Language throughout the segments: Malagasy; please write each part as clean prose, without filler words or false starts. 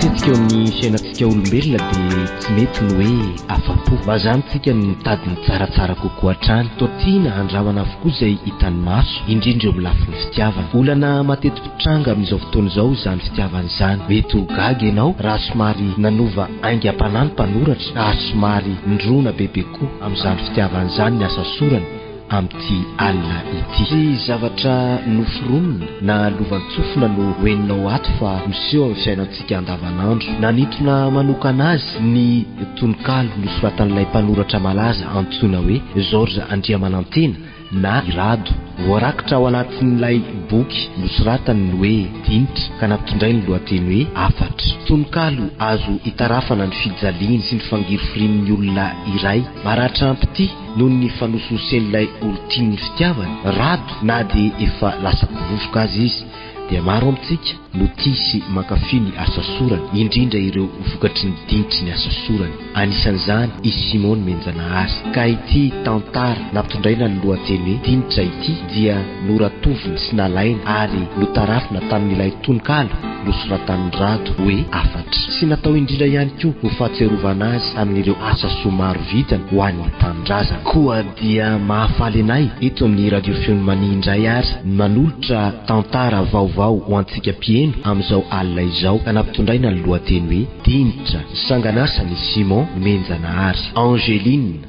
Matetika eo amin'ny fiainantsika olombelona dia tsy mety ny hoe afa-po. Mazàna isika no mitady ny tsaratsara kokoa hatrany. Toa tiana handramana avokoa izay hitan'ny maso, indrindra eo amin'ny lafiny fitiavana. Olana mateti-pitranga amin'izao fotoana izao izany fitiavana izany. Mety ho gaga ianao raha somary nanova aingam-panahy ny mpanoratra ka somary nirona bebe koa amin'izany fitiavana izany ny asa sorany amin'ity alina ity. Tsy zavatra noforonina na lovantsofina no ho henonao ato fa miseho amin'ny fiainantsika andavanandro. Nanintona manokana azy ny tononkalo nosoratan'ilay mpanoratra malaza antsoina hoe Georges Andriamanantena na i Rado. Voarakitra ao anatin'ilay boky nosoratany ny hoe Dinitra ka nampitondrainy ny lohateny hoe Hafatra. Tononkalo azo itarafana ny fijaliany sy ny fangirifirian'ny olona iray maratra am-pitia noho ny fanosinosen'ilay olon-tiany ny fitiavany, Rado, na dia efa lasa vovoka aza izy dia maro amintsika no tia sy mankafy ny asa sorany, indrindra ireo vokatry ny dinitry ny asa sorany. Anisan'izany i Simon Nomenjanahary. Ka ity tantara nampitondraina ny lohateny hoe Dinitra ity dia noratovina sy nalaina ary notarafina tamin'ilay tononkalo nosoratan'i Rado hoe Hafatra. Sy natao indrindra ihany koa ho fahatsiarovana azy tamin'ireo asa soa maro vitany ho an'ny tanindrazana. Koa dia mahafaly anay eto amin'ny Radio Feon'ny Mania indray ary ny manolotra tantara vaovao ho antsika mpiheno amin'izao alina izao ka nampitondraina ny lohateny hoe Dinitra, sangan'asan'i Simon Nomenjanahary, Angeline,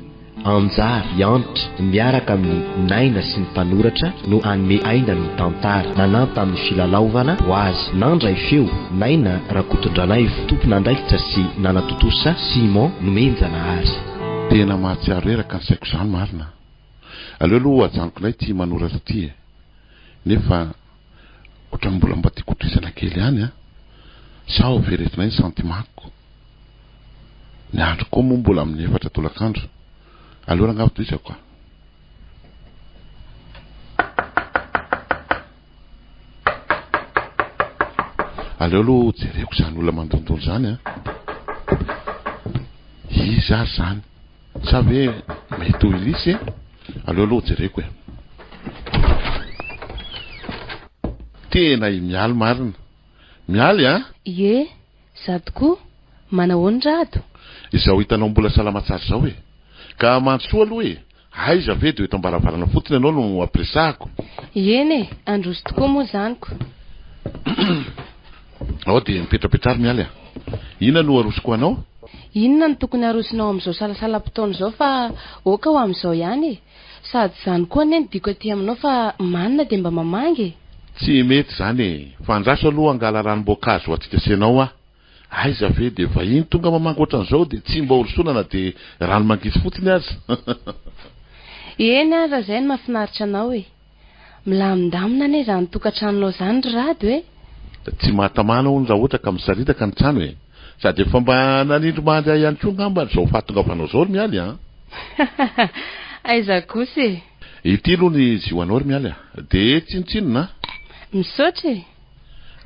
Anjara, Yantra, miaraka amin'i Naina sy ny mpanoratra no hanome aina ny tantara. Nanampy tamin'ny filalaovana ho azy, nandray feo, Naina Rakotondranaivo, tompon'andraikitra sy nanatontosa, Simon Nomenjanahary. Tena mahatsiaro reraka ny saiko izany marina a! Aleo aloha ajanoko indray ity manoratra ity e! Nefa ohatran'ny mbola mba tiako hotohizana kely ihany an! Sao verezinay ny sentiment-ko. Ny andro koa moa mbola amin'ny efatra tolakandro. Aleo rangaha tohizako a! Aleo aloha jereko izany olona mandondona izany an! Iza ary izany? Sa ve mety ho i Lisy e? Aleo aloha jereko e! Tena i Mialy marina! Mialy a! Ie, za tokoa. Manahoana Rado? Izao hitanao mbola salama tsara izao e! Ka mandrosoa aloha e! Aiza ve dia eto am-baravarana fotsiny ianao no ampiresahako? Eny e, handroso tokoa moa izany ko. Ao dia mipetrapetraha ry Mialy a! Inona no arosoko ho anao? Inona no tokony harosonao amin'izao salasalam-potoana izao fa ok ho amin'izao ihany e! Sady izany koa anie no diako aty aminao fa manina dia mba mamangy e! Tsy mety izany e! Fa andraso aloha hangala ranom-boankazo ho antsika sy ianao aho. Aiza ve dia vahiny tonga mamangy ohatran'izao dia tsy mba horosoana na dia rano mangisy fotsiny aza. Eny ary raha izay no mahafinaritra anao e! Milamindamina anie izany tokantranonao izany ry Rado e! Tsy mahatamana hono raha ohatra ka misaritaka ny trano e! Sady efa mba nanindry mandry ahy ihany koa angamba izao fahatongavanao izao ry Mialy an! Aiza kosa e! Ity aloha ny zioanao ry Mialy a! Dia tsinontsinona an! Misaotra e!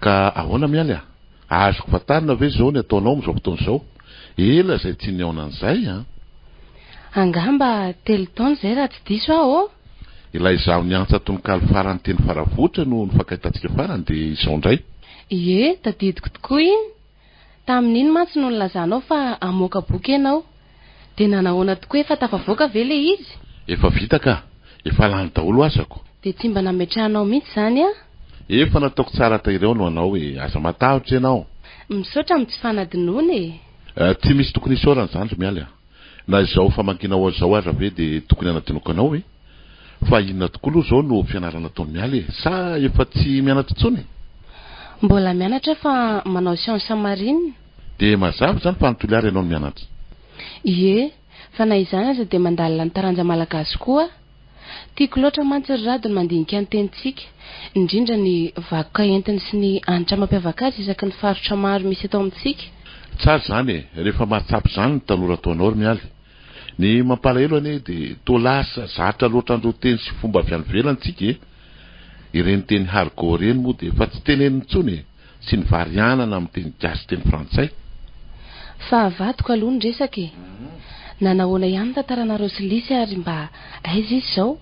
Ka ahoana Mialy a? Azoko fantarina ve izao ny ataonao amin'izao fotoana izao? Ela izay tsy nihaona an'izay an! Angamba telo taona izay raha tsy diso aho ô! Ilay izaho niantsa tononkalo farany teny Faravohitra no nifankahitantsika farany dia izao indray. Ie, tadidiko tokoa iny. Tamin'iny mantsy no nilazanao fa hamoaka boky ianao. Dia nanahoana tokoa efa tafavoaka ve ilay izy? Efa vita ka! Efa lany daholo azako. Dia tsy mba nametrahanao mihitsy izany an? Efa nataoko tsara taireo no anao e! Aza matahotra ianao. Misaotra amin'ny tsy fanadinoana e! Tsy misy tokony hisaorana izany ry Mialy a! Na izao famangiana ho azy izao aza ve dia tokony hanadinoako anao e? Fa inona tokoa aloha izao no fianarana ataon'i Mialy e? Sa efa tsy mianatra intsony? Mbola mianatra aho fa manao science marine. Dia mazava izany fa any Toliara ianao no mianatra? Ie, fa na izany aza dia mandalina ny taranja malagasy koa aho. Tiako loatra mantsy ry Rado ny mandinika ny tenintsika, indrindra ny vakoka entiny sy ny hanitra mampiavaka azy isaky ny faritra maro misy eto amintsika. Tsara izany e! Rehefa mahatsapa izany ny tanora toa anao ry Mialy. Ny mampalahelo anie dia toa lasa zatra loatra an'ireo teny sy fomba avy any ivelany tsika e! Ireny teny hargot ireny moa dia efa tsy tenenina intsony e! Sy ny vary anana amin'ny teny gasy sy teny frantsay. Fa avadiko aloha ny resaka e! Nanahoana ihany ny tantaranareo sy Lisy ary mba aiza izy izao?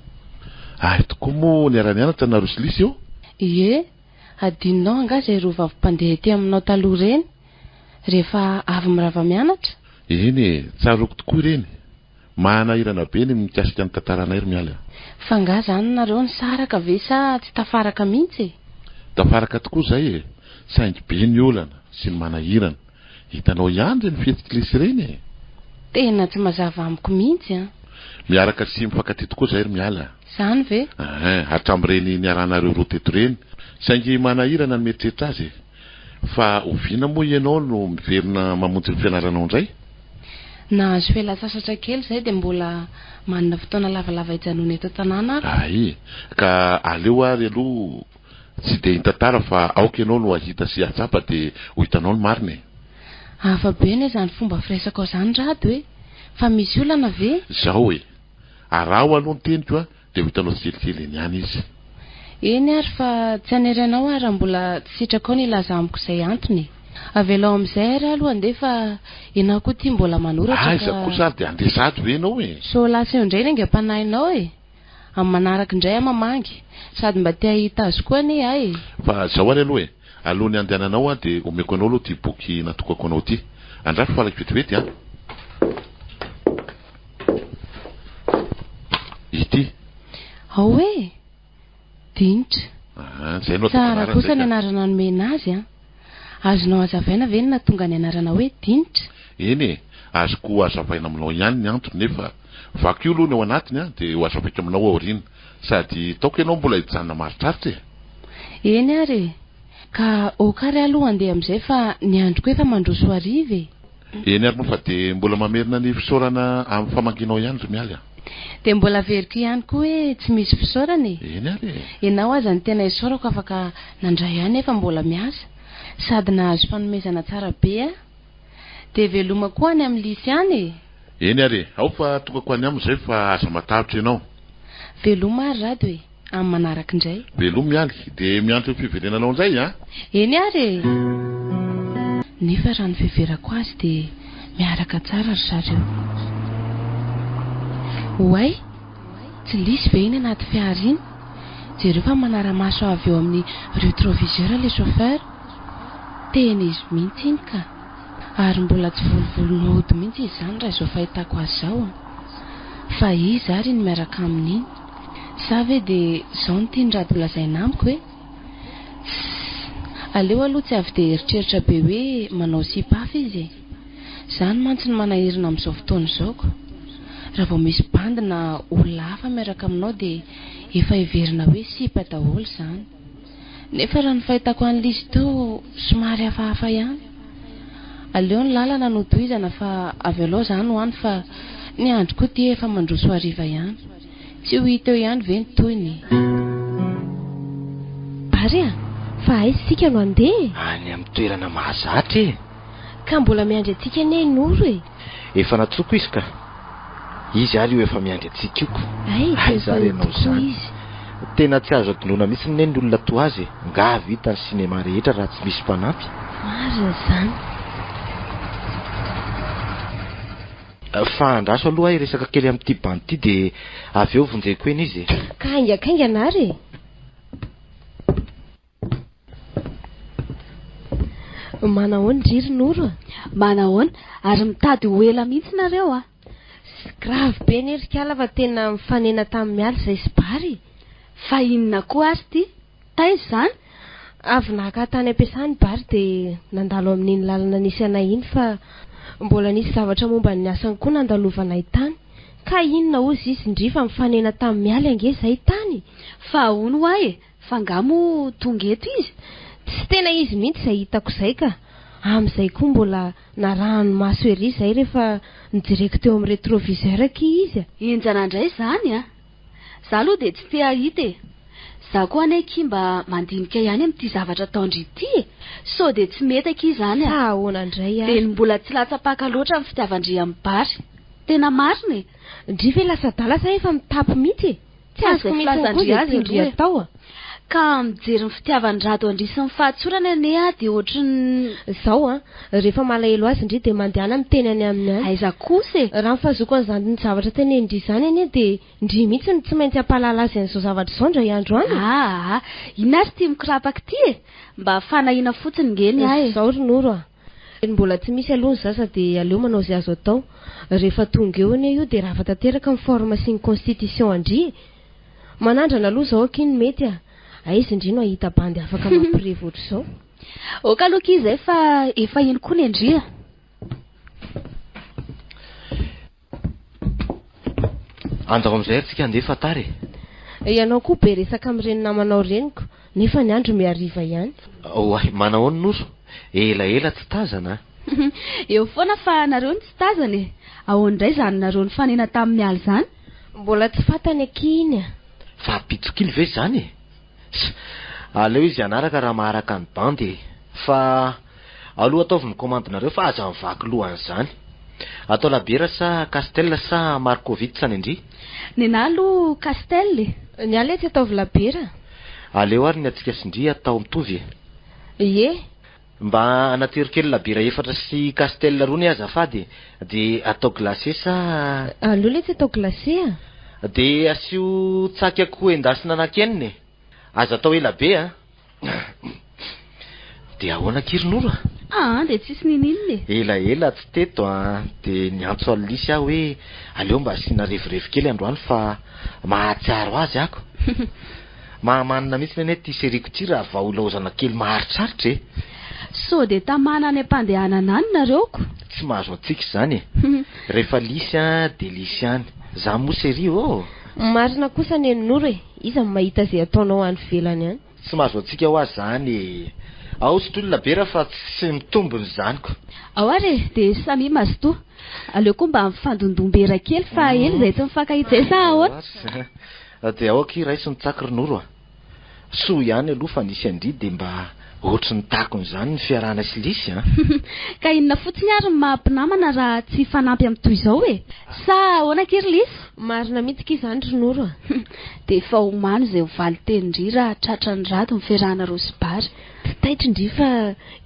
Ary tokoa moa niara-nianatra nareo sy Lisy eo? Ie, adinonao angaha izay roa vavy mpandeha ety aminao taloha ireny? Rehefa avy mirava mianatra? Eny e, tsaroako tokoa ireny. Manahirana be ny mikasika ny tantaranay ry Mialy a. Fa nga zany nareo nisaraka ve sa tsy tafaraka mihitsy e? Tafaraka tokoa zay e, saingy be ny olana sy ny manahirana. Hitanao ihany ireny fihetsik'i Lisy ireny e! Tena tsy mazava amiko mihitsy an! Miaraka sy mifankatia tokoa zay ry Mialy a. Zany ve? Eeh, hatramin'ireny niarahanareo roa teto ireny. Saingy manahirana ny mieritreritra azy e! Fa oviana moa ianao no miverina mamonjy ny fianaranao indray? Nahazo fialan-tsasatra kely izay dia mbola manana fotoana lavalava hijanona eto an-tanàna aho. Hay! Ka aleo ary aloha tsy dia hitantara fa aoka ianao no hahita sy hahatsapa dia ho hitanao ny marina e! Hafa be anie izany fomba firesakao izany Rado e! Fa misy olana ve? Izao e! Araho aloha ny teniko a! Dia ho hitanao tsikelikely eny ihany izy. Eny ary fa tsy hanery anao aho raha mbola tsy sitrakao ny hilaza amiko izay antony e! Avelao amin'izay ary aloha handeha fa ianao koa ity mbola manoratra ka. Aiza kosa ary dia handeha sahady ve ianao e? Sao lasa eo indray ny aingam-panahinao e! Amin'ny manaraka indray aho mamangy. Sady mba te hahita azy koa anie aho e! Fa izao ary aloha e! Alohan'ny handehananao aho dia omeko anao aloha ity boky natokako anao ity. Andraso fa alaiko vetivety an! Ity. Ao e! Dinitra. Aha, izay no ataoko Tsara anarany kosa izay ny ka. anarana nomena azy an! Azonao hazavaina ve ny nahatonga ny anarana hoe Dinitra? Eny e, azoko hazavaina aminao ihany ny antony nefa vakio aloha ny ao anatiny an, dia ho hazavaiko aminao aoriana. Sady taoko ianao mbola hijanona maharitraritra e! Eny ary e! Ka ok ary aloha handeha amin'izay fa ny andro koa efa mandroso hariva e! Eny ary moa fa dia mbola mamerina ny fisaorana amin'ny famangianao ihany ry Mialy a! Dia mbola averiko ihany koa hoe tsy misy fisaorana e! Eny ary e! Ianao aza no tena isaorako afaka nandray ahy nefa mbola miasa sady nahazo fanomezana tsara be aho. Dia veloma koa any amin'ny Lisy any e! Eny ary e! Ao fa tokako any aminy izay fa aza matahotra ianao. Veloma ary Rado e! Amin'ny manaraka indray. Veloma Mialy, dia miantso ny fiverenanao indray an! Eny ary e! Nefa raha ny fiheverako azy dia miaraka tsara ry zareo. Oay! Tsy Lisy ve iny anaty fiara iny? Jereo fa manara-maso avy eo amin'ny retroviseur ilay chauffeur. Tena izy mihitsy iny ka! Ary mbola tsy volovolony hody mihitsy izy izany raha izao fahitako azy izao an! Fa iza ary iny miaraka aminy iny? Sa ve dia izao no tian'i Rado lazaina amiko e? Tssy! Aleo aloha tsy avy dia eritreritra be hoe manao sipa hafa izy e! Izany mantsy no manahirana amin'izao fotoana izao ko! Raha vao misy bandy na olona hafa miaraka aminao dia efa heverina hoe sipa daholo izany. Nefa raha ny fahitako an'i Lisy teo somary hafahafa ihany. Aleo ny lalana no tohizana fa avelao izany ho any fa ny andro koa ity efa mandroso hariva ihany. Tsy ho hita eo ihany ve ny tohiny e? Bary a! Fa aiza isika no handeha e? Any amin'ny toerana mahazatra e! Ka mbola miandry antsika anie i Noro e! Efa nantsoiko izy ka! Izy ary io efa miandry antsika io ko! Hay, tena Aiza ary ianao tokoa izany? izy. Tena tsy azo adinoina mihitsy ne ny olona toa azy e! Ngaha vita ny cinéma rehetra raha tsy misy mpanampy? Marina izany. Fa andraso aloha aho hiresaka kely amin'ity bandy ity dia avy eo vonjeko eny izy e! Ka haingankaingana ary e! Manahoana ndry ry Noro a? Manahoana? Ary mitady ho ela mihitsy nareo a! Grave be anie ry kala fa tena mifanena tamin'i Mialy izay sy Bary e! Fa inona koa ary ity? Taiza izany? Avy naka ahy tany am-piasana i Bary dia nandalo amin'iny lalana nisy anay iny fa mbola nisy zavatra momba ny asany koa nandalovanay tany. Ka inona hozy izy ndry fa mifanena tamin'i Mialy ange izay tany e! Fa hono hoa e! Fa nga moa tonga eto izy? Tsy tena izy mihitsy izay hitako izay ka! Amin'izay koa mbola narahany maso ery izay rehefa nojereko teo amin'ny retroviseur akia izy a! Henjana indray izany a! Za aloha dia tsy te hahita e! Za koa anie akia mba mandinika ihany amin'ity zavatra ataon-dry ity e! Sao dia tsy mety akia izany a! Sa ahoana indray ary? Dia ny mbola tsy latsa-paka loatra ny fitiavan-dry amin'i Bary. Tena marina e! Ndry ve lasa adala sa efa mitapy mihitsy e? Tsy azoko mihitsy koa izay tian-dry atao a! Ka mijery ny fitiavan'i Rado an-dry sy ny fahatsorany anie aho dia ohatry ny. Izao an, rehefa malahelo azy ndry dia mandehana miteny any aminy any. Aiza kosa e! Raha ny fahazoako an'izany zavatra tenenin-dry izany anie dia ndry mihitsy no tsy maintsy hampahalala azy an'izao zavatra izao indray andro any e! Aa! Inona ary ity mikorapaka ity e! Mba fanahiana fotsiny nge ny ahy e! Izao ry Noro a! Mbola tsy misy aloha ny zaza dia aleo manao izay azo atao. Rehefa tonga eo anie io dia rava tanteraka ny forme sy ny constitution an-dry e! Manandrana aloha izao akia ny mety a! Aiza ndry no hahita bandy afaka mampirevy ohatr'izao? Ok aloha akia izay fa efa iny koa ny an-dry a! Andao amin'izay ary tsika handeha fa tara e! Ianao koa be resaka amin'ireny namanao ireny ko, nefa ny andro mihariva ihany. Oay, manahoana Noro? Elaela tsy tazana a! Eo foana fa nareo no tsy tazana e! Ahoana indray izany nareo nifanena tamin'i Mialy izany? Mbola tsy fantany akia iny a! Fa ampitsok'ily ve izany e? Sa aleo izy hanaraka raha maharaka ny bandy e! Fa aloha ataovy ny commande-nareo fa aza mivaky loha an'izany. Atao labiera sa castel sa markovitz ny an-dry? Nenah aloha castel e! Ny ahy letsy ataovy labiera. Aleo ary ny antsika sy ndry atao mitovy e! Ie! Mba anatero kely labiera efatra sy castel roa anie azafady e! Dia atao glacé sa. Aleo letsy atao glacé a! Dia asio tsaky akoho endasina anaky enina e! Aza atao ela be a! Dia ahoana akia ry Noro a? Aa dia tsisy ninininona e! Ela ela tsy teto a! Dia niantso an'i Lisy aho hoe aleo mba asiana revirevy kely androany fa mahatsiaro azy ako. Mahamanina mihitsy anie ity seriko ity raha vao ilaozana kely maharitraritra e! Sao dia tamana any am-pandehanana any nareo ko? Tsy mahazo antsika izany e! Rehefa lisy an dia lisy ihany. Za moa serie ô! Marina kosa neny Noro e! Iza no mahita izay ataonao any ivelany any? Tsy mahazo antsika hoa zany e! Ao sotroy labiera fa tsy mitombina izany ko! Ao ary e! Dia samia mazotoa. Aleo koa mba mifandondombera kely fa ela izay tsy mifankahita izay sa ahoana? Dia ao akia raiso ny tsaky ry Noro a! Soa ihany aloha fa nisy an-dry dia mba ohatry ny takona izany ny fiarahana sy Lisy a! Ka inona fotsiny ary ny maha mpinamana raha tsy hifanampy amin'ny toy izao e! Sa ahoana akia ry Lisy? Marina mihitsy akia izany ry Noro a! Dia efa omano izay ho valin-tenin-dry raha tratran'ny rado ny fiarahanareo sy Bary. Tsy taitra ndry fa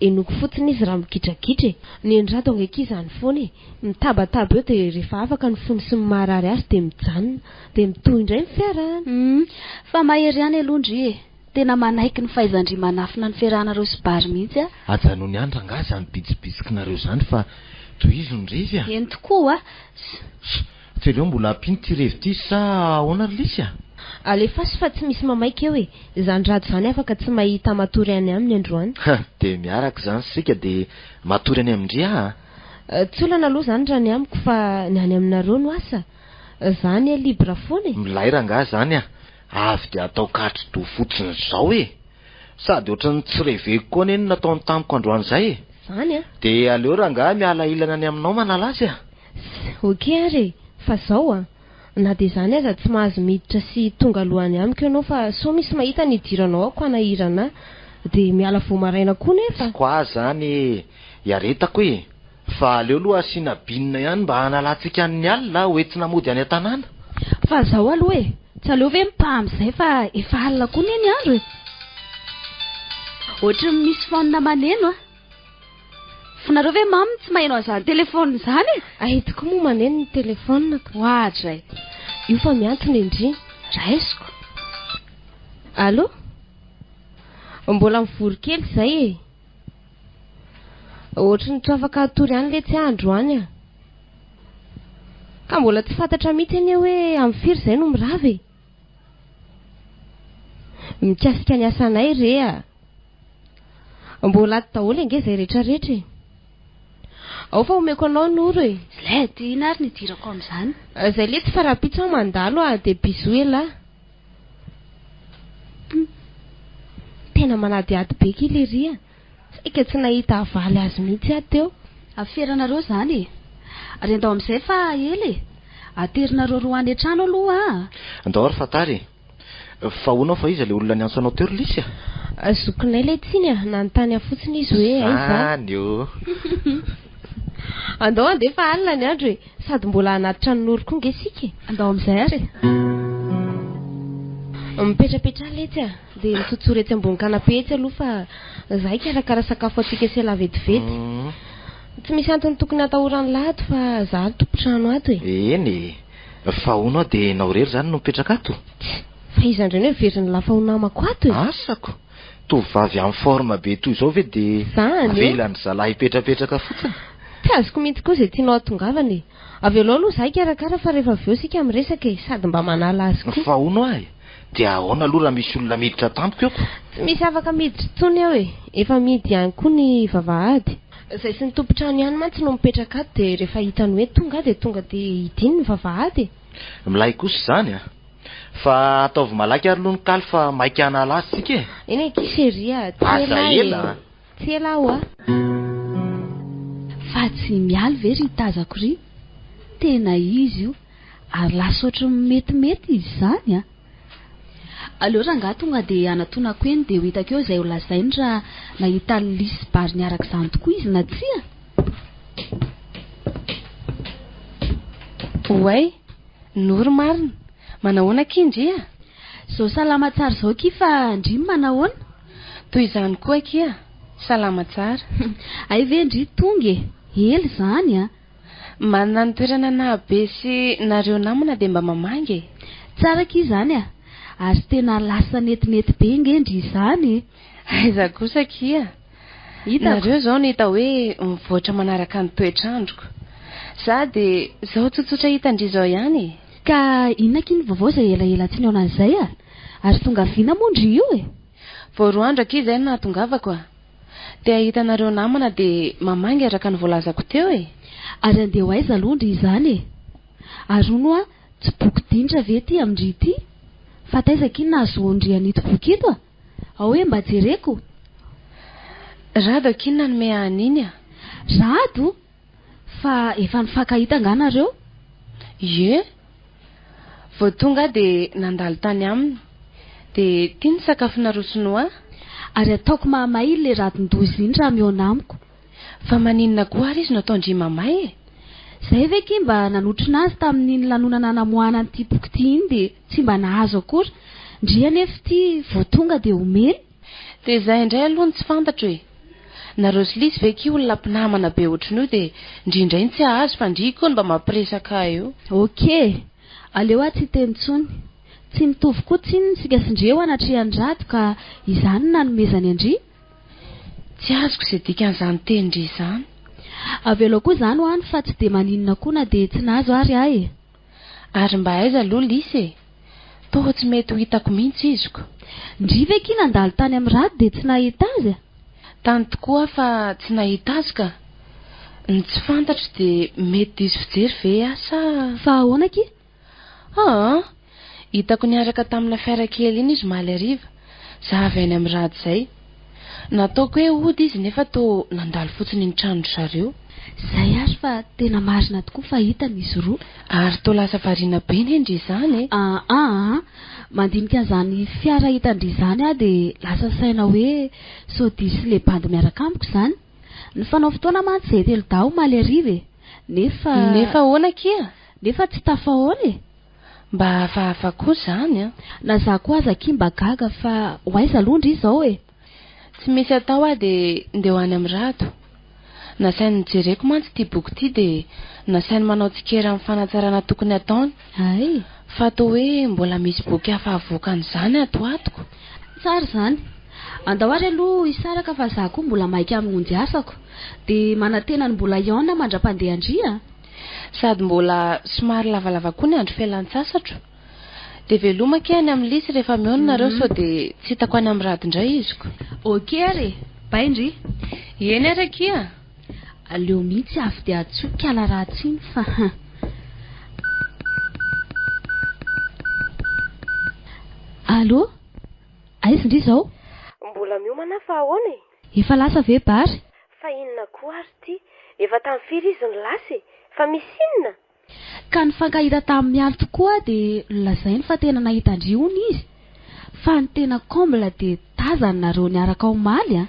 henoko fotsiny izy raha migidragidra e! Ny an'i Rado ange akia izany foana e! Mitabataba eo dia rehefa afaka ny fony sy ny maharary azy dia mijanona. Dia mitohy indray ny fiarahana. Humm. Fa mahery ihany aloha ndry e. Tena manaiky ny fahaizan-dry manafina ny fiarahanareo sy Bary mihitsy aho. Ajanony any rangahy izany bitsibitsikinareo izany fa tohizo ny revy a! Eny tokoa a! Ss! Tsy aleo mbola ampiana ity revy ity sa ahoana ry Lisy a? Alefaso fa tsy misy mamaika eo e! Izany rado izany afaka tsy mahita matory any aminy androany. Ha! Dia miaraka izany isika dia matory any amin-dry aho a! Tsy olana aloha izany raha ny amiko fa ny any aminareo no asa. Za anie libre foana e! Milay rangahy zany a! Avy dia atao katro-doha fotsiny zao e! Sady ohatran'ny tsy reveko koa anie ny nataony tamiko androany zay e! Zany a! Dia aleo rangahy miala ilana any aminao manala azy a! Ok ary e! Fa zao a! Na dia izany aza tsy mahazo miditra sy tonga aloha any amiko ianao fa sao misy mahita ny hidiranao ao ko hanahirana ahy. Dia miala vao maraina koa nefa! Tsy quoi zany e! Iaretako e! Fa aleo aloha asiana bine ihany mba hanalantsika ny alina ho entina mody any an-tanàna. Fa zao aloha e! Tsy aleo ve mipaha amin'izay fa efa alina koa anie ny andro e! Ohatry ny misy phone maneno a! F'nareo ve mamy tsy maheno an'izany téléphone izany e? Hay tokoa moa maneno ny téléphone-ko. Oadray! Io fa miantona e ndry. Raisiko. Allô? Mbola mivory kely izay e! Ohatry ny tsy afaka hatory ihany letsy aho androany a! Ka mbola tsy fantatra mihitsy anie hoe amin'ny firy izay no mirava e! Mikasika ny asanay re a! Mbola ato daholo ange izay rehetrarehetra e! Ao fa omeko anao Noro e! Zlay, dia inona ary no idirako amin'izany? Izay letsy fa rahampitso aho mandalo a! Dia bisous elah! Tena manadihady be ki lery a! Saika tsy nahita havaly azy mihitsy aho teo. Aferanareo izany e! Ary andao amin'izay fa ela e! Aterinareo roa any an-trano aloha a! Andao ary fantaro e! Fa hono aho fa iza ilay olona niantso anao teo ry Lisy a? Zokinay ilay tsiny a! Nanontany ahy fotsiny izy hoe aiza aho. Izany ô! Andao handeha fa alina ny andro e! Sady mbola hanatitra an'i Noro koa nge isika e! Andao amin'izay ary e! Mipetrapetraha letsy a! Dia mitsotsory etsy ambony canapé etsy aloha fa za hikarakara sakafo antsika sy elah vetivety. Tsy misy antony tokony hatahoran'i lah ato fa za no tompon-trano ato e! Eny e! Fa hono aho dia enao irery izany no mipetraka ato? Tsia! Fa iza indray no heverin'i lah fa ho namako ato e? Asako! Tovovavy en forme be toy izao ve dia Zany e! avelan'ny zalahy hipetrapetraka fotsiny? Tsy azoko mihitsy koa izay tianao hatongavana e! Avelao aloha izaho hikarakara fa rehefa avy eo isika miresaka e! Sady mba manala azy koa. Fa hono aho e! Dia ahoana aloha raha misy olona miditra tampoka eo ko? Tsy misy afaka miditra intsony eo e! Efa mihidy ihany koa ny vavahady. Izay sy ny tompon-trano ihany mantsy no mipetraka ato dia rehefa hitany hoe tonga aho dia tonga dia hidiany ny vavahady e! Milay kosa izany a! Fa ataovy malaky ary aloha ny kaly fa maika hanala azy tsika e! Eny akia chérie a! Tsy Aza ela e! ela a! Tsy ela aho a! Fa tsy mialy ve ry tazako ry? Tena izy io, ary lasa ohatry ny metimety izy izany a! Aleo rangahy tonga dia hanatonako eny dia ho hitako eo izay ho lazainy raha nahita an'i Lisy sy Bary niaraka izany tokoa izy na tsia. Oay! Noro marina! Manahoana akia ndry a? Zao salama tsara izao akia fa ndry manahoana? Toy izany koa akia, salama tsara. Hay ve ndry tonga e! Ela izany a! Manana ny toerana nahabe sy nareo namana dia mba mamangy e! Tsara akia izany a! Ary tena lasa netinety be nge ndry izany e! Aiza kosa akia! Hitako. Nareo izao no hita hoe mivoatra manaraka ny toetr'androko. Za dia zao tsotsotra hitan-dry izao ihany e! Ka inona akia ny vaovao izay elaela tsy nihaona an'izay a! Ary tonga vina moa ndry io e! Vao roa andro akia izay no nahatongavako a! Te hahita anareo namana dia mamangy araka ny voalazako teo e! Ary andeha ho aiza aloha ndry izany e! Ary hono hoa tsy boky dinitra ve ity amin-dry ity? Fa taiza akia no nahazoan-dry an'ito boky ito a! Ao hoe mba jereko. Rado akia nanome ahy an'iny a! Rado? Fa efa nifankahita angaha nareo? Ie. Vao tonga aho dia nandalo tany aminy. Dia ity ny sakafo narosony ho ahy. Ary ataoko mahamay iny le radon-doza iny raha mihaona amiko. Fa maninona koa ary izy no ataon-dry mamay e? Zay ve ki mba nanotrona azy tamin'iny lanonana namoahana an'ity boky ity iny dia tsy mba nahazo akory. Ndry anefa ity vao tonga dia omeny. Dia izay indray aloha no tsy fantatro e! Nareo sy Lisy ve ki olona mpinamana be ohatrin'io dia ndry indray no tsy hahazo fa ndry koa no mba mampiresaka ahy eo. Ok! Aleo aho tsy hiteny intsony. Tsy mitovy koa tsinona isika sy ndry eo anatrehan'i Rado ka izany no nanomezany an-dry. Tsy azoko izay dikan'izany tenin-dry izany. Avelao koa izany ho any fa tsy dia maninona koa na dia tsy nahazo ary aho e! Ary mba aiza aloha Lisy e? Toa tsy mety ho hitako mihitsy iziko. Ndry ve ki nandalo tany amin'ny rado dia tsy nahita azy a? Tany tokoa aho fa tsy nahita azy ka. Ny tsy fantatro dia mety diso fijery ve aho sa. Fa ahoana ki? Aa! Hitako niaraka tamina fiara kely iny izy omaly hariva, za avy any amin'ny rad izay. Nataoko hoe hody izy nefa toa nandalo fotsiny iny tranon-dry zareo. Izay ary fa tena marina tokoa fa hitany izy roa. Ary toa lasa variana be ne ndry izany e! Aa! Mandinika an'izany fiara hitan-dry izany aho dia lasa saina hoe sao diso le bandy miaraka amiko izany. Nifanao fotoana mantsy izahay telodahy omaly hariva e! Nefa. Nefa ahoana akia? Nefa tsy tafahaona e! Mba hafahafa koa izany an! Na za koa aza akia mba gaga fa ho aiza aloha ndry izao e! Tsy misy atao aho dia ndeha ho any amin'i Rado. Nasainy nojereko mantsy ity boky ity dia nasainy manao tsikera amin'ny fanatsarana tokony hataony. Hay! Fa toa hoe mbola misy boky hafa havoakan'izany ato ho atoko. Tsara izany. Andao ary aloha hisaraka fa za koa mbola maika hamonjy asako. Dia manantena ny mbola hihaona mandra-pandeha ndry a! Sady mbola somary lavalava koa ny andro fialan-tsasatro. Dia veloma akia any amin'i Lisy rehefa mihaona nareo sao dia tsy hitako any amin'ny rad indray iziko. Ok ary e! Bye ndry! Eny ary akia! Aleo mihitsy avy dia antsoiko kala ratsy iny fa hein. Allô? Aiza ndry izao? Mbola miomana aho fa ahoana e? Efa lasa ve Bary? Fa inona koa ary ity? Efa tamin'ny firy izy no lasa e? Fa misy inona? Ka nifankahita tamin'i Mialy tokoa aho dia nolazainy fa tena nahita an-dry hono izy. Fa ny tena comble dia tazany nareo niaraka omaly an!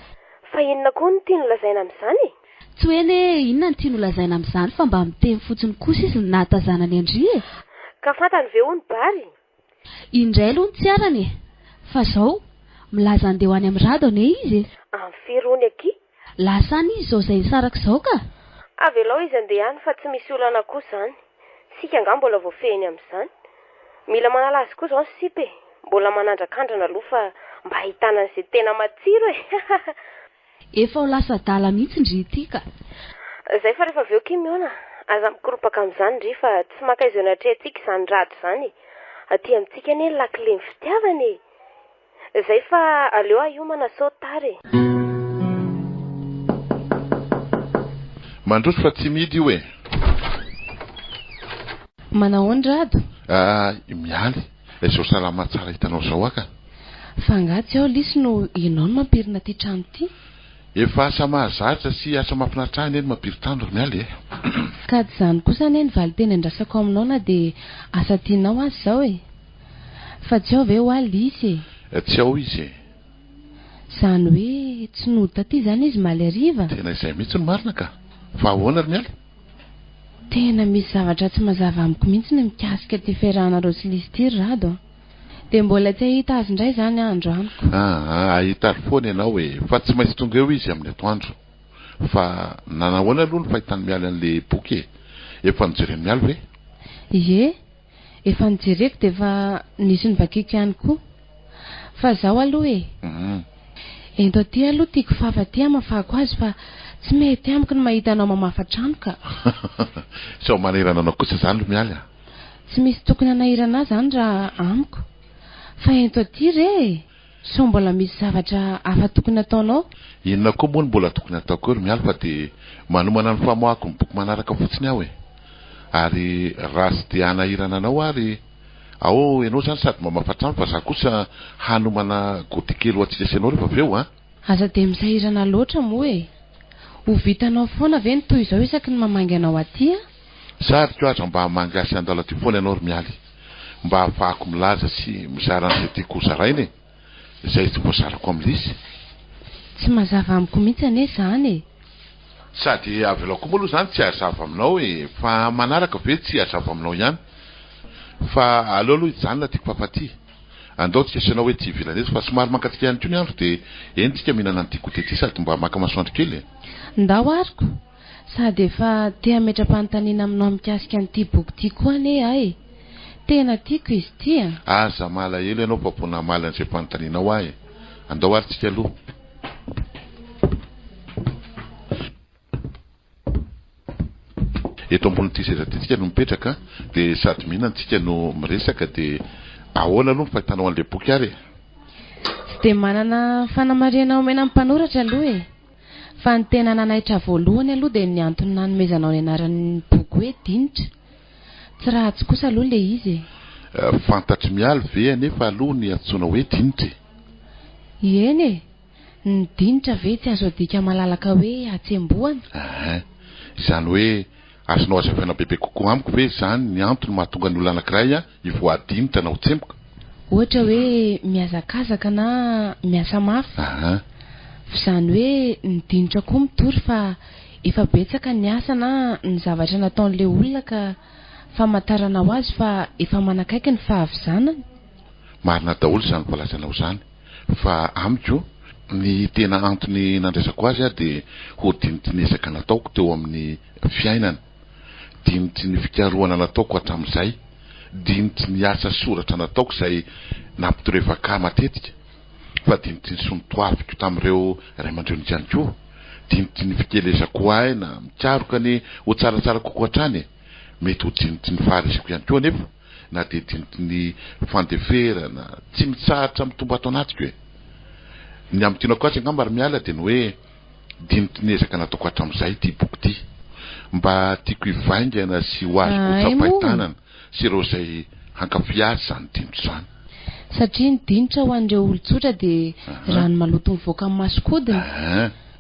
Fa inona koa no tiany holazaina amin'izany e? Tsy hoe anie inona no tiany holazaina amin'izany fa mba miteny fotsiny kosa izy ny nahatazanany an-dry e! Ka fantany ve hono Bary? Indray aloha ny tsy arany e! Fa zao, milaza andeha ho any amin'i Rado anie izy e! Amin'ny firy hono akia? Lasa any izy izao izay nisaraka izao ka! Avelao izy andeha any fa tsy misy olana koa izany. Isika angaha mbola voafehiny amin'izany? Mila manala azy koa izao ny sipa e! Mbola manandrakandrana aloha fa Mba ahitana an'izay tena matsiro e! Efa ho lasa adala mihitsy ndry ity ka. Zay fa rehefa avy eo ki mihaona, aza mikoropaka amin'izany ndry fa tsy maka izao natrehantsika izany rado izany e! Aty amintsika anie ny lakilen'ny fitiavana e! Zay fa aleo aho hiomana sao tara e. Mandroso fa tsy mihidy io e. Manahoana Rado? Ah, Mialy, izao salama tsara hitanao izao aho ka. Fa angaha tsy ao lisy no ianao no mampirina ity trano ity? Efa asa mahazatra sy asa mahafinaritra ahy anie ny mampirin-trano ry Mialy e. Ka tsy izany kosa anie ny valinteny andrasako aminao na dia asa tianao aza izao e. Fa tsy ao ve hoa Lisy e? Tsy ao izy e. Izany hoe tsy nody taty izany izy omaly hariva? Tena izay mihitsy no marina ka. Fa ahoana ry Mialy? Tena misy zavatra tsy mazava amiko mihitsy ny mikasika ity fiarahanareo sy Lisy ity ry Rado a. Dia mbola tsy hahita azy indray izany aho androany ko. Aa, hahita azy foana ianao e. Fa tsy maintsy tonga eo izy amin'ny atoandro. Fa nanahoana aloha ny fahitan'i Mialy an'ilay boky e? Efa nojeren'i Mialy ve? Ie. Efa nojereko dia efa nisy novakiko ihany koa. Fa zao aloha e! Ento aty aloha ty kifafa ty hamafako azy fa tsy mety amiko ny mahita anao mamafa trano ka. Sao manahirana anao kosa izany ry Mialy a! Tsy misy tokony hanahirana ahy izany raha amiko. Fa ento aty re e! Sao mbola misy zavatra hafa tokony hataonao? Inona koa moa no mbola tokony hataoko eo ry Mialy fa dia manomana ny famoahako ny boky manaraka fotsiny aho e! Ary raha tsy dia hanahirana anao ary ao ianao izany sady mamafa trano fa za kosa hanomana goûter kely ho antsika sy ianao rehefa avy eo an! Aza dia misahirana loatra moa e! Ho vitanao foana ve ny toy izao isaky ny mamangy anao aty an? Sariko aza mba hamangy ahy sy handalo aty foana ianao ry Mialy mba hahafahako milaza sy mizara an'izay tiako ho zaraina e! Izay tsy voazarako amin'i Lisy. Tsy mazava amiko mihitsy anie izany e! Sady avelao koa moa aloha izany tsy hazava aminao e! Fa manaraka ve tsy hazava aminao ihany? Fa aleo aloha hijanona aty kofafa aty. Andao tsika sy ianao etsy ivelany etsy fa somary mangatsiaka ihany koa ny andro dia eny tsika mihinana an'ity goûter ity sady mba maka masoandro kely e! Ndao ary ko! Sady efa te hametra-panontaniana aminao mikasika an'ity boky ity koa anie aho e! Tena tiako izy ity a! Aza malahelo ianao fa vao namaly an'izay fanontanianao aho e! Andao ary tsika aloha. Eto ambonin'ity seza ity tsika no mipetraka dia sady mihinana tsika no miresaka dia ahoana aloha ny fahitanao an'ilay boky ary e? Tsy dia manana fanamarihana omena ny mpanoratra aloha e! Fa ny tena nanaitra voalohany aloha dia ny antony nanomezanao ny anaran'ny boky hoe Dinitra. Tsy ratsy kosa aloha ilay izy e! Fantatr'i Mialy ve anefa aloha ny antsoina hoe dinitra e? Eny e! Ny dinitra ve tsy azo adika malalaka hoe hatsembohana? Ehe. Izany hoe azonao hazavaina bebe kokoa amiko ve izany ny antony mahatonga ny olona anankiray hivoa-dinitra na ho tsemboka? Ohatra hoe mihazakazaka na miasa mafy. Ehe. F'izany hoe ny dinitra koa mitory fa efa betsaka ny asa na ny zavatra nataon'ilay olona ka famantarana ho azy fa efa manakaiky ny fahavizanany. Marina daholo izany voalazanao izany fa amiko ny tena antony nandraisako azy ary dia ho dinitry ny ezaka nataoko teo amin'ny fiainana, dinitry ny fikarohana nataoko hatramin'izay, dinitry ny asa soratra nataoko izay nampitorevaka ahy matetika, fa dinitry ny sonotoaviko tamin'ireo ray aman-dreniko ihany koa, dinitry ny fikelezako aina mikaroka ny ho tsaratsara kokoa hatrany e! Mety ho dinitry ny faharesako ihany koa anefa na dia dinitry ny fandeferana tsy mitsahatra mitombo ato anatiko e! Ny hamintinako azy angamba ry Miala dia ny hoe dinitry ny ezaka nataoko hatramin'izay ity boky ity. Mba tiako hivaingana sy ho azoko Hay moa! tsapain-tanana sy ireo izay hankafy azy izany dinitra izany. Satria ny dinitra ho an'ireo olon-tsotra dia rano maloto mivoaka amin'ny masonkodiny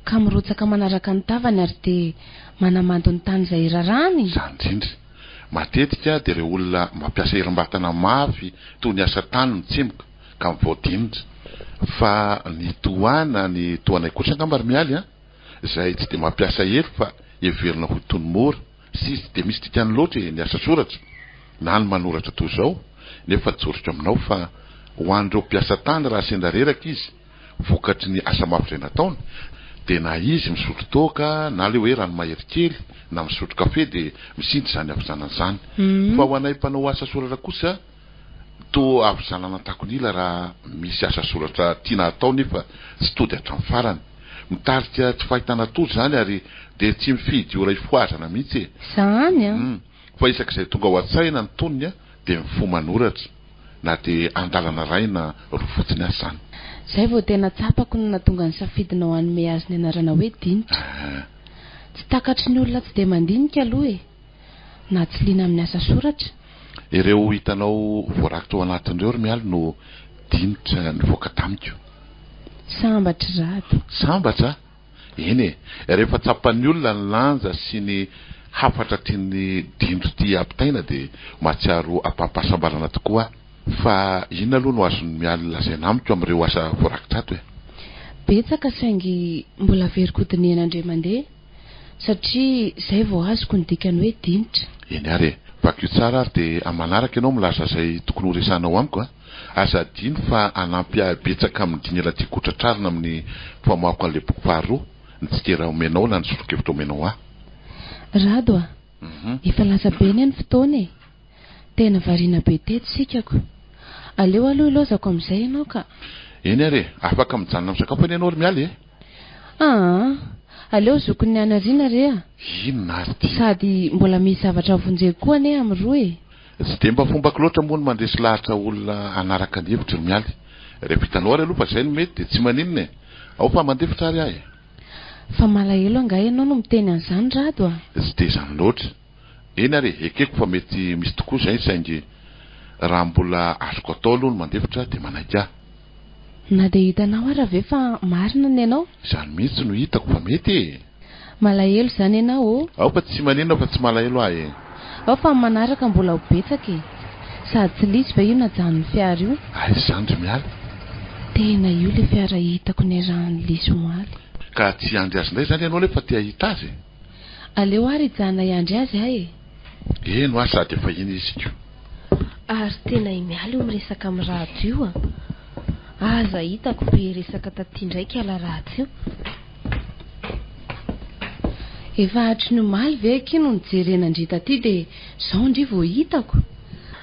ka mirotsaka manaraka ny tavany ary dia manamando ny tany izay irarahany. Izany indrindra. Matetika dia ireo olona mampiasa herim-batana mafy toy ny asa tany no tsimoka ka mivoa-dinitra. Fa ny toa ahy na ny toa anay kosa angamba ry Mialy an, izay tsy dia mampiasa hery fa heverina ho toy ny mora sy tsy dia misy dikany loatra e ny asa soratra na ny manoratra toy izao nefa tsoriko aminao fa ho an'ireo mpiasa tany raha sendra reraka izy vokatry ny asa mafy izay nataony dia na izy misotro toaka na le hoe rano mahery kely na misotro kafe dia misinto izany havizanana izany fa ho anay mpanao asa soratra kosa. Toa havizanana takon'ila raha misy asa soratra tiana hatao nefa tsy tody hatramin'ny farany. Mitarika tsy fahitana tory izany ary dia tsy mifidy ora hifohazana mihitsy e! Zany an! Fa isak'izay tonga ao an-tsaina ny tonony dia mifoha manoratra, na dia andalana iray na roa fotsiny aza izany. Izay vao tena tsapako ny nahatonga ny safidinao hanome azy ny anarana hoe Dinitra. Tsy takatry ny olona tsy dia mandinika aloha e! Na tsy liana amin'ny asa soratra. Ireo hitanao voarakitra ao anatin'ireo ry Mialy no dinitra nivoaka tamiko. Sambatra ry Rado. Sambatra? Eny e! Rehefa tsapan'ny olona ny lanja sy ny hafatra tian'ny dindro ity ampitaina dia mahatsiaro ampaham-pahasambarana tokoa aho. Fa inona aloha no azon'i Mialy lazaina amiko amin'ireo asa voarakitra ato e? Betsaka saingy mbola averiko hodinihana indray mandeha satria izay vao azoko ny dikany hoe dinitra. Eny ary e! Vakio tsara ary dia amin'ny manaraka ianao milaza izay tokony horesahanao amiko a! Aza adino fa hanampy ahy betsaka amin'ny dingana tiako hotratrarina amin'ny famoahako an'ilay boky faharoa ny tsikera omenao na ny sosokevitra omenao ahy. Rado a! Efa lasa be anie ny fotoana e! Tena variana be teto isika ko! Aleo aloha ilaozako amin'izay ianao ka! Eny ary e! Afaka mijanona misakafo anie ianao ry Mialy e! Aa! Aleo zokin'ny any aoriana re a! Inona ary ity? Sady mbola misy zavatra vonjeko koa anie amin'ny roa e! Tsy dia mba fombako loatra moa ny mandresy lahatra olona hanaraka ny hevitro ry Mialy. Rehefa hitanao ary aloha fa izay no mety dia tsy maninona e! Ao fa mandefitra ary aho e! Fa malahelo angaha ianao no miteny an'izany Rado a! Tsy dia izany loatra. Eny ary e, ekeko fa mety misy tokoa izay saingy raha mbola azoko atao aloha ny mandefitra dia manaiky aho. Na dia hitanao ara ve fa marina ny anao? Izany mihitsy no hitako fa mety e! Malahelo izany ianao ô? Ao fa tsy maninona fa tsy malahelo aho e! Ao fa amin'ny manaraka mbola ho betsaka e! Sady tsy lisy ve io najanon'ny fiara io? Aiza izany ry Mialy? Tena io ilay fiara hitako niarahan'i Lisy omaly. Ka tsy hiandry azy indray izany ianao nefa te hahita azy e? Aleo ary hijanona hiandry azy aho e! Eny hoa sady efa iny izy ko. Ary tena i Mialy io miresaka amin'i Rado io a! Aza hitako be resaka taty indray kala ratsy io. Efa hatry ny omaly ve akia no nijerena an-dry taty dia izao ndry vao hitako?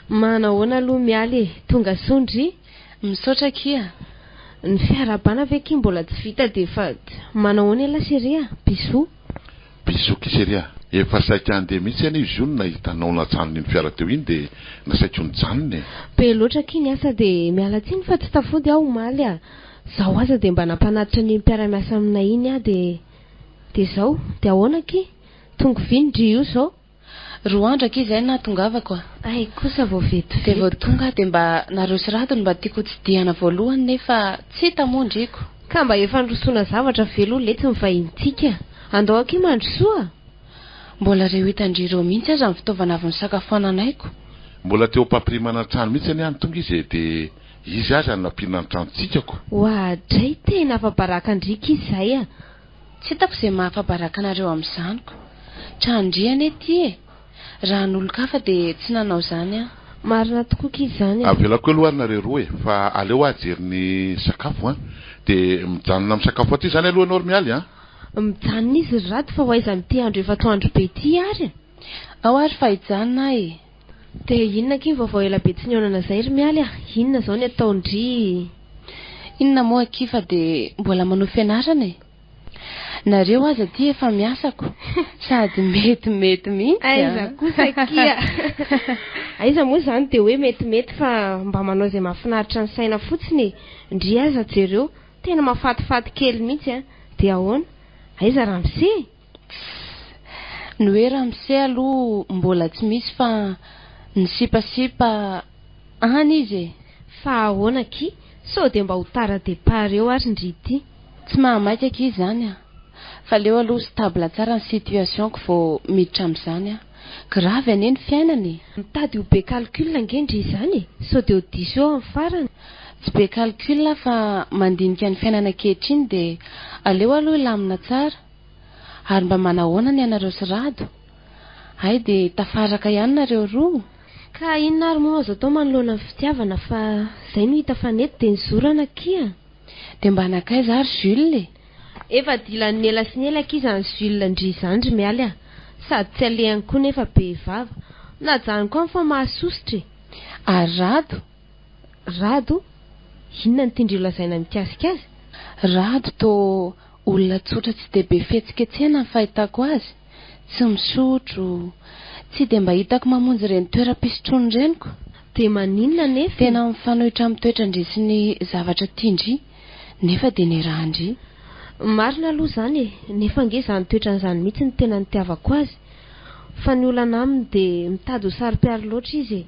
Manahoana aloha Mialy e! Tonga soa ndry! Misaotra akia! Ny fiarahabana ve akia mbola tsy vita dia efa manahoana elah chérie a! Bisous! Bisous ki chérie a! Efa saika handeha mihitsy anie izy io no nahita anao najanona iny fiara teo iny dia nasaiko nijanona e! Be loatra akia ny asa dia miala tsiny fa tsy tafody aho omaly a! Zao aza dia mba nampanatitra an'iny mpiara-miasa aminay iny aho dia dia zao! Dia ahoana akia? Tonga viny ndry io zao? Roa andro akia izay no nahatongavako a! Hay kosa vao vetivety. Dia vao tonga aho dia mba nareo sy Rado no mba tiako hotsidihana voalohany nefa tsy hita moa ndriko. Ka mba efa nirosoana zavatra ve aloha letsy ny vahinintsika? Andao akia mandrosoa a! Mbola reo hitan-dry ireo mihitsy aza ny fitaovana avy nisakafoananay ko. Mbola teo am-pampirimana ny trano mihitsy anie aho no tonga izy e! Dia izy aza no nampirina ny tranontsika ko. Oadray, tena afa-baraka ndry ki izay a! Tsy hitako izay maha afa-baraka anareo amin'izany ko. Tranon-dry anie ity e! Raha an'olon-kafa dia tsy nanao izany aho. Marina tokoa ki izany a! Avelako eo aloha ary nareo roa e! Fa aleo aho hijery ny sakafo an! Dia mijanona misakafo aty izany aloha ianao ry Mialy an! Mijanona izy ry Rado fa ho aiza amin'ity andro efa atoandro be ity ary a! Ao ary fa hijanona aho e! Dia inona akia ny vaovao ela be tsy nihaonana izay ry Mialy a! Inona izao ny ataon-dry? Inona moa akia fa dia mbola manohy fianarana e! Nareo aza aty efa miasa ko! Sady metimety mihitsy a! Aiza kosa akia! Aiza moa izany dia hoe metimety fa mba manao izay mahafinaritra ny saina fotsiny e! Ndry aza jereo, tena mahafatifaty kely mihitsy a! Dia ahoana? Aiza ramose e? Tssy! Ny hoe ramose aloha mbola tsy misy fa ny sipasipa any izy e! Fa ahoana akia? Sao dia mba ho tara départ eo ary ndry ity? Tsy mahamaika akia izany a! Fa aleo aloha stable tsara ny situation-ko vao miditra amin'izany aho. Grave anie ny fiainana e! Mitady ho be calcul ange ndry izany e! Sao dia ho diso eo amin'ny farany. Tsy be calcul aho fa mandinika ny fiainana ankehitriny dia aleo aloha hilamina tsara. Ary mba manahoana ny anareo sy Rado? Hay dia tafaraka ihany nareo roa? Ka inona ary moa no azo atao manoloana ny fitiavana fa izay no hita fa nety dia nizorana akia. Dia mba nankaiza ary Jules e? Efa dilan'ny ela sy ny ela akia izany Jules ndry izany ry Mialy a! Sady tsy alehany koa nefa be vava. Najanoko any fa mahasosotra e! Ary Rado? Rado, inona no tian-dry lazaina mikasika azy? Rado toa olona tsotra tsy dia be fihetsiketsehana ny fahitako azy. Tsy misotro, tsy dia mba hitako mamonjy ireny toeram-pisotroana ireny ko. Dia maninona anefa e? Tena mifanohitra amin'ny toetran-dry sy ny zavatra tian-dry, nefa dia nirahan-dry. Marina aloha izany e! Nefa ange izany toetrany izany mihitsy no tena nitiavako azy. Fa ny olana aminy dia mitady ho saro-piaro loatra izy e!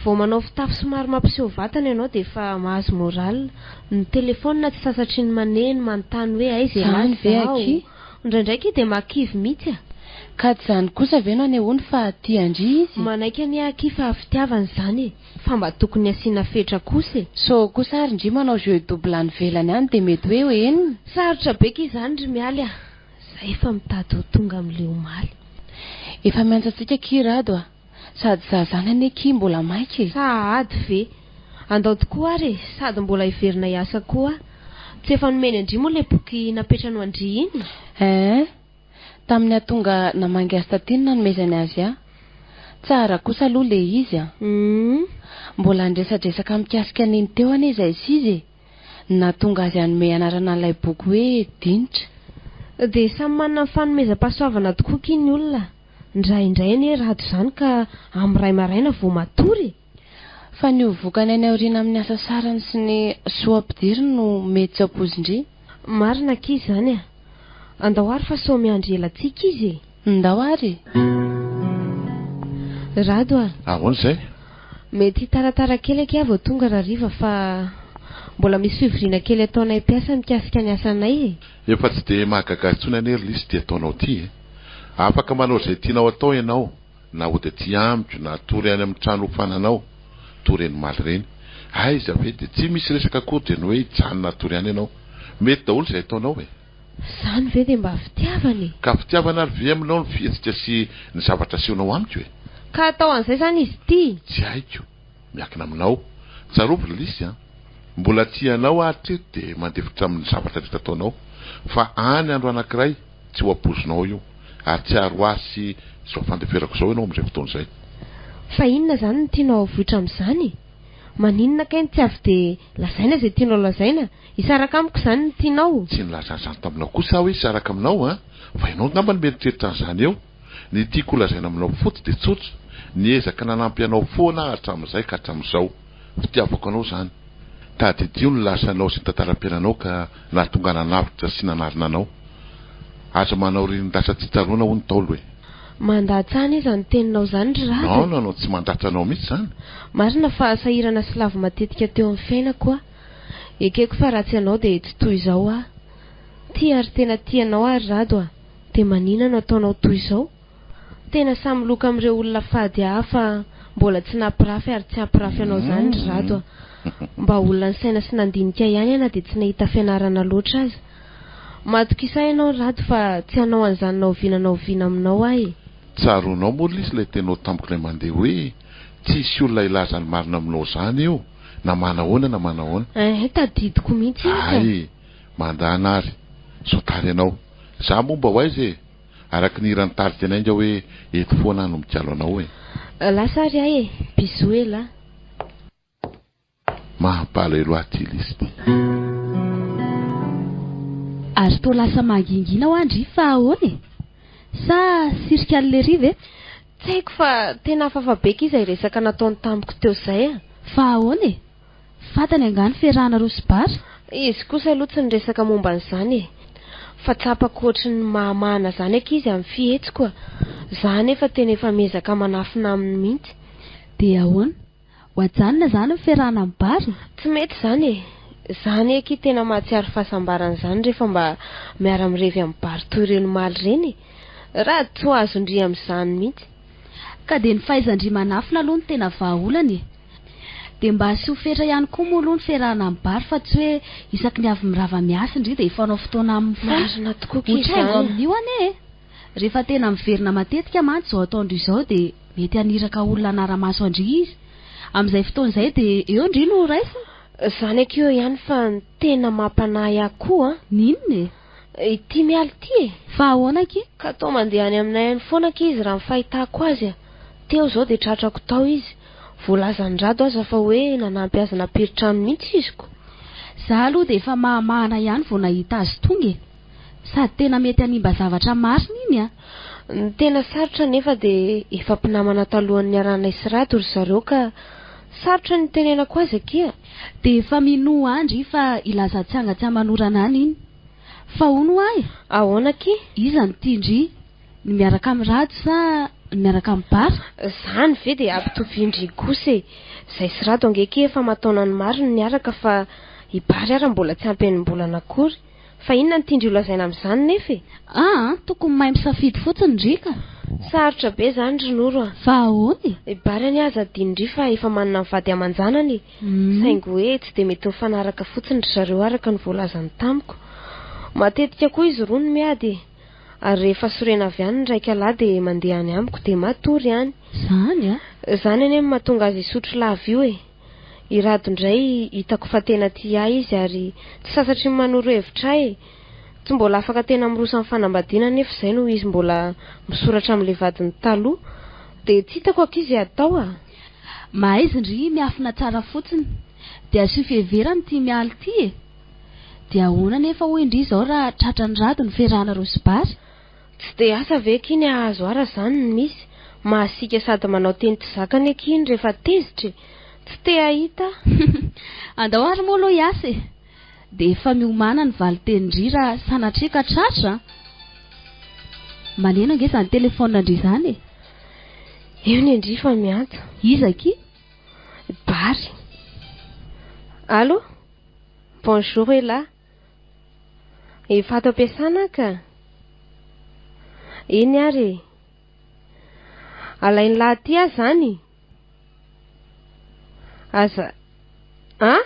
Vao manao fitafy somary mampiseho vatana ianao dia efa mahazo moral. Ny telephone tsy sasatry ny maneno manontany hoe aiza ialahy Zany ve izao. akia? Indraindray akia dia mahakivy mihitsy a! Ka tsy zany kosa ve no anehoany fa tia an-dry izy? Manaiky anie akia fa fitiavana izany e! Fa mba tokony asiana fetra kosa e! Sao kosa ary ndry manao jeu double any ivelany any dia mety hoe henony? Sarotra be akia izany ry Mialy a! Za efa mitady ho tonga amin'ilay omaly. Efa miantso antsika akia Rado a! Sady za zany anie akia mbola maika e! Sahady ve? Andao tokoa ary e! Sady mbola hiverina hiasa koa aho. Tsy efa nomeny an-dry moa ilay boky napetrany ho an-dry iny? Eeh! Tamin'ny aho tonga namangy azy taty no nanomezany azy ahy. Tsara kosa aloha ilay izy an! Humm! Mbola niresadresaka mikasika an'iny teo anie izahay sy izy e! Nahatonga azy hanome anarana an'ilay boky hoe Dinitra. Dia samy manana ny fanomezam-pahasoavana tokoa akia ny olona. Indraindray anie rado izany ka amin'ny iray maraina vao matory e! Fa ny ho vokany any aoriana amin'ny hasasarany sy ny soa ampidiriny no mety tsy ampoizin-dry. Marina akia izany a! Andao ary fa sao miandry ela antsika izy e! Ndao ary e! Rado a! Ahoana izay? Mety hitaratara kely akia vao tonga rahariva fa mbola misy fivoriana kely ataonay mpiasa mikasika ny asanay e! Efa tsy dia mahagaga ahy intsony anie ry Lisy ity ataonao ity e! Afaka manao izay tianao atao ianao na hody aty amiko na hatory any amin'ny trano hofananao toa ireny omaly ireny. Aiza ve dia tsy misy resaka akory dia ny hoe hijanona hatory any ianao. Mety daholo izay ataonao e! Izany ve dia mba fitiavana e? Ka fitiavana ary ve aminao ny fihetsika sy ny zavatra asehonao amiko e? Ka atao an'izay izany izy ity? Tsy haiko. Miankina aminao. Tsarovy ry Lisy an! Mbola tia anao aho hatreto dia mandefitra amin'ny zavatra rehetra ataonao. Fa any andro anankiray tsy ho ampoizinao io. Ary tsy haharo ahy sy izao fandeferako izao ianao amin'izay fotoana izay. Fa inona izany no tianao havoitra amin'izany e? Maninona kay no tsy avy dia lazaina izay tianao lazaina? Hisaraka amiko izany no tianao? Tsy nilaza an'izany taminao kosa aho hoe hisaraka aminao an! Fa ianao angamba no mieritreritra an'izany eo. Ny tiako holazaina aminao fotsy dia tsotra, niezaka nanampy anao foana aho hatramin'izay ka hatramin'izao. Fitiavako anao izany. Tadidio ny lasanao sy ny tantaram-piainanao ka nahatonga nanavotra sy nanarina anao. Aza manao ririn-dasa tsy tsaroana hoy ny Ntaolo e. Mandatsa anie izany teninao izany ry Rado e. Non, non, non, tsy mandatsa anao mihitsy izany. Marina fa sahirana sy lavo matetika teo amin'ny fiainako aho. Ekeko fa raha tsy ianao dia tsy toy izao aho. Tia ary tena tia anao aho ry Rado a. Dia manina no ataonao toy izao? Tena samy loka amin'ireo olona fady hafa mbola tsy nampirafy ary tsy hampirafy anao izany ry Rado a! Mba olona nisaina sy nandinika ihany aho na dia tsy nahita fianarana loatra aza. Matokisa ahy ianao ry Rado fa tsy hanao an'izany na oviana na oviana aminao aho e! Tsaroanao moa lesy ilay teninao tamiko ilay mandeha hoe tsy hisy olona hilaza ny marina aminao izany eo na manahoana na manahoana. Ehe, tadidiko mihitsy iny ka! Hay! Mandana ary! Sao tara ianao. Za moa mba ho aiza e! Araka ny hiran'ny tarika ny Ainga hoe eto foana aho no mikalo anao e! Lasa ary ahy e! Bisous elah! Mampalahelo ahy ity lisy ity. Ary toa lasa mangingina hoa ndry fa ahoana e? Sa sirika an'lery ve? Tsy haiko fa tena hafahafa be ki izay resaka nataony tamiko teo izay a! Fa ahoana e? Fantany angaha ny fiarahanareo sy Bary? Izy kosa aloha tsy niresaka momba an'izany e! Fa tsapako ohatry ny mahamahana izany akia izy amin'ny fihetsiko a! Za anefa tena efa miezaka manafina aminy mihitsy. Dia ahoana? Ho ajanona izany ny fiarahana amin'i Bary? Tsy mety izany e! Za anie akia tena mahatsiaro fahasambarana izany rehefa mba miara-mirevy amin'i Bary toy ireny omaly ireny e! Raha tsy ho azon-dry amin'izany mihitsy. Ka dia ny fahaizan-dry manafina aloha no tena vahaolana e! Dia mba asio fetra ihany koa moa aloha ny fiarahana amin'ny Bary fa tsy hoe isaky ny avy mirava miasa ndry dia hifanao fotoana aminy foana. Marina tokoa Ho k'izany. traingo amin'io anie e! Rehefa tena miverina matetika mantsy izao ataon-dry izao dia mety haniraka olona hanara-maso an-dry izy. Amin'izay fotoana izay dia eo ndry no raisina. Izany akia eo ihany fa ny tena mampanahy ahy koa an! Ny inona e? Ity mialy ity e! Fa ahoana akia? Ka toa mandeha any aminay any foana akia izy raha ny fahitako azy a! Teo izao dia tratrako tao izy. Voalazan'i Rado aza fa hoe nanampy azy nampiry trano mihitsy izy ko. Za aloha dia efa mahamahana ihany vao nahita azy tonga e. Sady tena mety hanimba zavatra marina iny a. Ny tena sarotra anefa dia efa mpinamana talohan'ny niarahanay sy Rado ry zareo ka sarotra ny hitenenako azy akia. Dia efa minoa ahy ndry fa hilaza tsy anga tsy aman'orana any iny. Fa hono hoa e! Ahoana akia? Iza no tian-dry? Ny miaraka amin'i Rado sa ny miaraka amin'i Bary? Zany ve dia ampitovian-dry kosa e! Zay sy Rado ange akia efa aman-taonany maro no niaraka fa i Bary ara mbola tsy ampy enim-bolana akory. Fa inona no tian-dry ho lazaina amin'izany nefa e? Aa, tokony mahay misafidy fotsiny ndry ka! Sarotra be izany ry Noro a! Fa ahoana e? I Bary anie aza adino-ndry fa efa manana ny vady aman-janany e! Saingy hoe tsy dia mety mifanaraka fotsiny ry zareo araka ny voalazany tamiko. Matetika koa izy roa no miady e! Ary rehefa sorena avy any ny raika lahy dia mandeha any amiko dia matory any. Izany a! Izany anie no mahatonga azy hisotro lava io e! I Rado indray hitako fa tena tia ahy izy ary tsy sasatry ny manoro hevitra ahy e! Tsy mbola afaka tena miroso amin'ny fanambadiana anefa izay noho izy mbola misoratra amin'ilay vadiny taloha. Dia tsy hitako akia izay atao a! Mahaiza ndry miafina tsara fotsiny dia asio fiheverana ity Mialy ity e! Dia ahoana anefa hoy ndry izao raha tratran'i Rado ny fiarahanareo sy Bary? Tsy dia asa ve akia ny hahazo ahy raha izany no misy? Mahasiaka sady manao teny tsy zakany akia iny rehefa tezitra e! Tsy te hahita aho. Andao ary moa aloha hiasa e! Dia efa miomàna ny valin-tenin-dry raha sanatria ka tratra an! Maneno ange izany telefaonina-ndry izany e! Eo ny an-dry fa miantso. Iza akia? Bary. Allo? Bonjour elah. Efa ato am-piasana aho ka. Eny ary e. Alain'i lahy aty aho izany. Aza. An?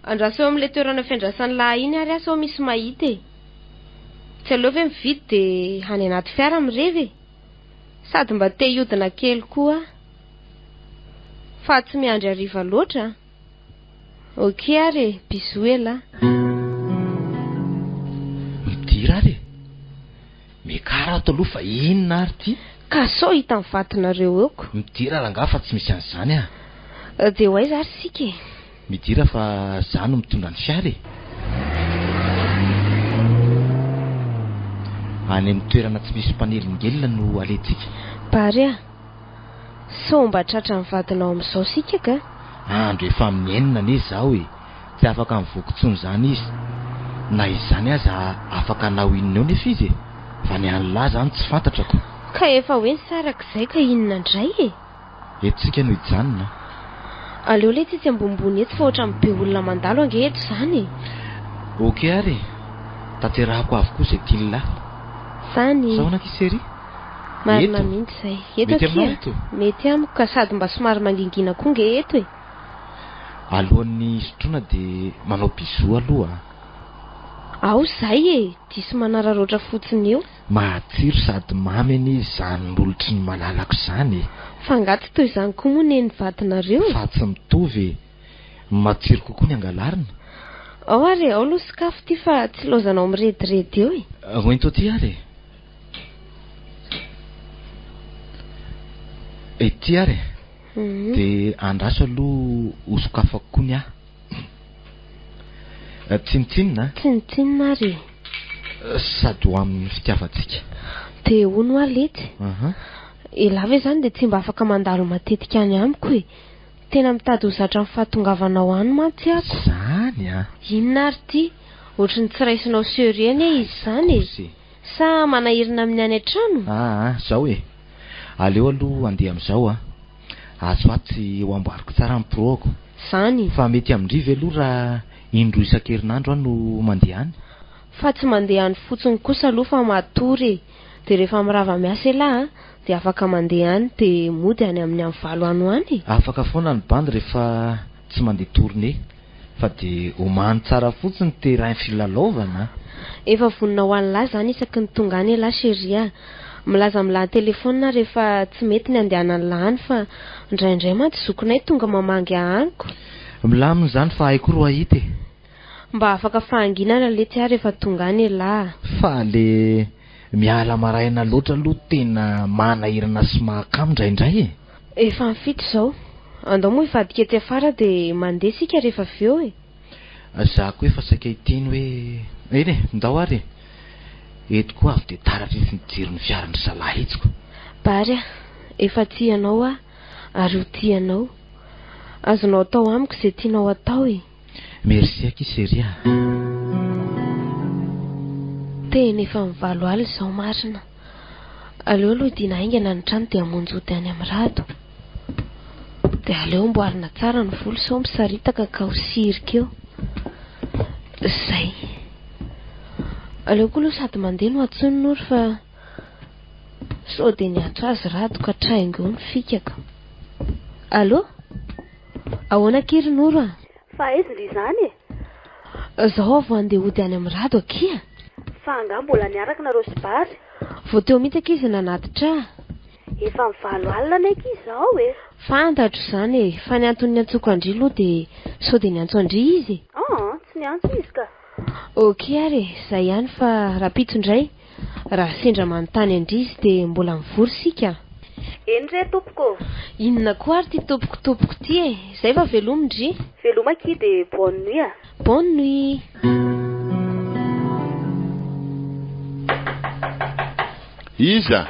Andraso eo amin'ilay toerana fiandrasan'i lahy iny ary aho sao misy mahita e. Tsy aleo ve mividy dia any anaty fiara mirevy e. Sady mba te hiodina kely koa aho. Fa tsy miandry hariva loatra an. Ok ary e, bisous elah. Midira ary e! Miakara ato aloha fa inona ary ity? Ka sao hitan'ny vadinareo eo ko. Midira rangaha fa tsy misy an'izany ah. Dia ho aiza ary isika e? Midira fa za no mitondra ny fiara e! Any amin'ny toerana tsy misy mpanelingelina no alehantsika. Bary ah! Sao mba tratran'ny vadinao amin'izao isika ka? Andro efa amin'ny enina anie izao e! Tsy afaka mivoaka intsony izany izy. Na izany aza afaka hanao inona eo nefa izy e! Fa ny an'lah izany tsy fantatra ko! Ka efa hoe nisaraka izay ka inona indray e? Eto tsika no hijanona a! Aleo letsy etsy ambonimbony etsy fa ohatran'ny be olona mandalo ange eto izany e! Ok ary e! Tanterahako avokoa izay tian'lah. Izany. Sa ahoana akia chérie? Marina Eto? mihitsy izay. Eto Mety aminao akia? eto? Mety amiko ka sady mba somary mangingina koa nge eto e! Alohan'ny hisotroana dia manao bisous aloha a! Ao izay e! Diso manararaotra fotsiny eo. Matsiro sady mamy anie izany molotry ny malalako izany e! Fa angaha tsy toy izany koa moa neny vadinareo e? Fa tsy mitovy e! Matsiro kokoa ny angalarina. Ao ary e, ao aloha sokafy ity fa tsy ilaozanao mirediredy eo e! Hoento aty ary e! Ety ary e! Dia andraso aloha hosokafako koa ny ahy. Tsinontsinona a! Tsinontsinona ary e! Sady ho amin'ny fitiavantsika. Dia hono hoa letsy. Elah ve izany dia tsy mba afaka mandalo matetika any amiko e! Tena mitady ho zatra ny fahatongavanao any mantsy ako. Izany a! Inona ary ity? Ohatry ny tsy raisinao sérieux anie izy izany e! Sa manahirana amin'ny any an-trano? Aa, zao e! Aleo aloha handeha amin'izao a! Atsy ho atsy ho amboariko tsara ny pro-ko. Zany. Fa mety amin-dry ve aloha raha indroa isan-kerinandro aho no mandeha any? Fa tsy mandeha any fotsiny kosa aloha fa matory e! Dia rehefa mirava miasa elah a, dia afaka mandeha any dia mody any amin'ny amin'ny valo any ho any e! Afaka foana ny bandy rehefa tsy mandeha tournée. Fa dia omano tsara fotsiny terrain filalaovana a! Efa vonona ho an'lah zany isaky ny tonga any elah chérie a! Milaza amin'lah an-telephone aho rehefa tsy mety ny andehanan'lah any fa indraindray mantsy zokinay tonga mamangy ahy any ko! Milamina izany fa hay koa ro hahita e! Mba afaka fahanginana letsy aho rehefa tonga any elah a! Fa le miala maraina loatra aloha tena manahirana sy mahakamo indraindray e! Efa amin'ny fito izao. Andao moa hivadika etsy afara dia mandeha isika rehefa avy eo e. Za koa efa saika hiteny hoe eny e, ndao ary e. Eto koa avy dia taratra etsy ny jiron'ny fiaran-dry zalahy etsy ko. Bary a, efa tia anao aho ary ho tia anao. Azonao atao amiko izay tianao atao e. Merci akia chérie a. Tena efa mivalo alina izao marina. Aleo aloha hidiana haingana ny trano dia hamonjy hody any amin'i Rado. Dia aleo amboarina tsara ny volo sao misaritaka ka ho sirika eo. Izay. Aleo koa aloha sady mandeha no antsoiny Noro fa sao dia niantso azy Rado ka traingo eo ny fikaka. Allô? Ahoana akia ry Noro a? Fa aiza ndry izany e? Zao aho vao handeha hody any amin'i Rado akia. Fa angaha mbola niaraka nareo sy Bary? Vao teo mihitsy akia izy nanatitra ahy. Efa mivalo alina anie akia izao e! Fantatro izany e! Fa ny antony niantsoako an-dry aloha dia sao dia niantso an-dry izy e! Aa, tsy niantso izy ka! Ok ary e, zay ihany fa rahampitso indray raha sendra manontany an-dry izy dia mbola mivory isika. Eny re tompoko ô! Inona koa ary ity tompoko tompoko ity e! Zay fa velomy ndry! Veloma akia dia bonne nuit a! Bonne nuit! Iza?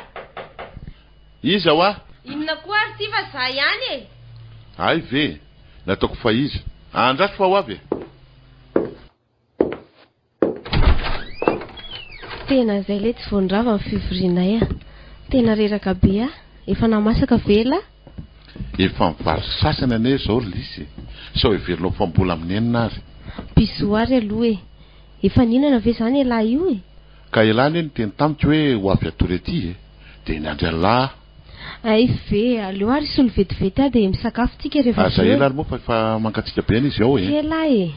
Iza hoa? Inona koa ary ity fa za ihany e! Hay ve? Nataoko fa iza? Andraso fa ho avy e! Tena zay letsy vao nirava ny fivorianay a! Tena reraka be aho, efa namasaka ve elah? Efa mivalo sasany anie izao ry Lisy e! Sao heverinao fa mbola amin'ny enina ary. Bisous ary aloha e! Efa nihinana ve zany elah io e? Ka elah anie niteny tamiko hoe ho avy hatory aty e! Dia niandry an'lah aho. Hay ve, aleo ary hisolo vetivety aho dia misakafo tsika rehefa Aza avy eo ela e. ary moa fa efa mangatsiaka be anie izy ao e. Tsy ela e.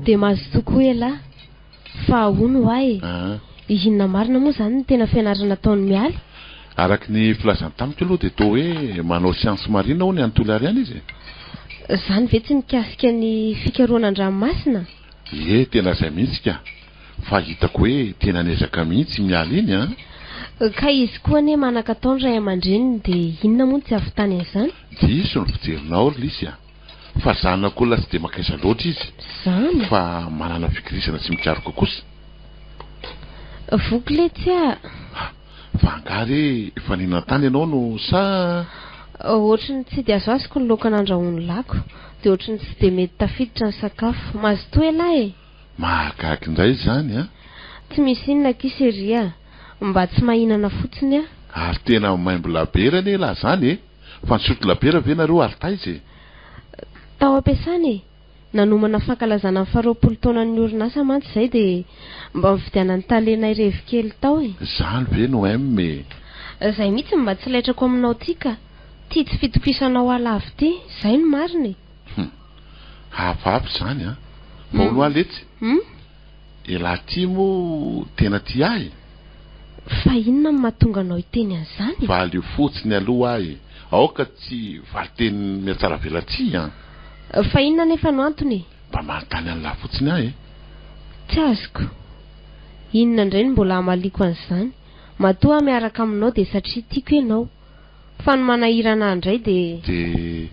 Dia mazotoa koa elah. Fa hono hoa e. Aa. Inona marina moa izany no tena fianarana ataon'i Mialy? Araka ny filazany tamiko aloha dia toa hoe manao science marine hono any Toliary any izy e. Izany ve tsy mikasika ny fikarohana an-dranomasina? Ie, tena izay mihitsy ka. Fa hitako hoe tena niezaka mihitsy i Mialy iny an! Ka izy koa anie manan-katao ny ray aman-dreniny dia inona moa no tsy hahavitany an'izany? Diso ny fijerinao ry Lisy a! Fa zanak'olona tsy dia mankaiza loatra izy. Zany? Fa manana fikirizana sy mikaroka kosa. Voky letsy a! Ha! Fa angaha re efa nihinan-tany ianao no sa. Ohatry ny tsy dia azoazoko ny laoka nandrahoin'i Lako. Dia ohatry ny tsy dia mety tafiditra ny sakafo. Mazotoa elah e! Mahagaga indray izany an! Tsy misy inona akia chérie a! Mba tsy mahinana fotsiny aho. Ary tena maimbo labiera anie elah zany e! Fa nisotro labiera ve nareo ary taiza e? Tao am-piasana e! Nanomana fankalazana ny faharoapolo taonan'ny orinasa mantsy izay dia mba nividianan'ny talenay revy kely tao e! Zany ve no M e! Zay mihitsy no mba tsy laitrako aminao ty ka! Ty tsy fitokisanao ahy lava ity, zay no marina e! Hum! Hafahafa izany an! Fa hono hoa letsy? Hum? Elah ty moa tena tia ahy e! Fa inona no mahatonga anao hiteny an'izany e? Valio fotsiny aloha ahy e! Aoka tsy valinteny mihatsaravelatsihy an! Fa inona anefa no antony e? Mba manontany an'lah fotsiny aho e! Tsy azoko. Inona indray no mbola hamaliako an'izany? Matoa aho miaraka aminao dia satria tiako ianao. Fa ny manahirana ahy indray dia. Dia.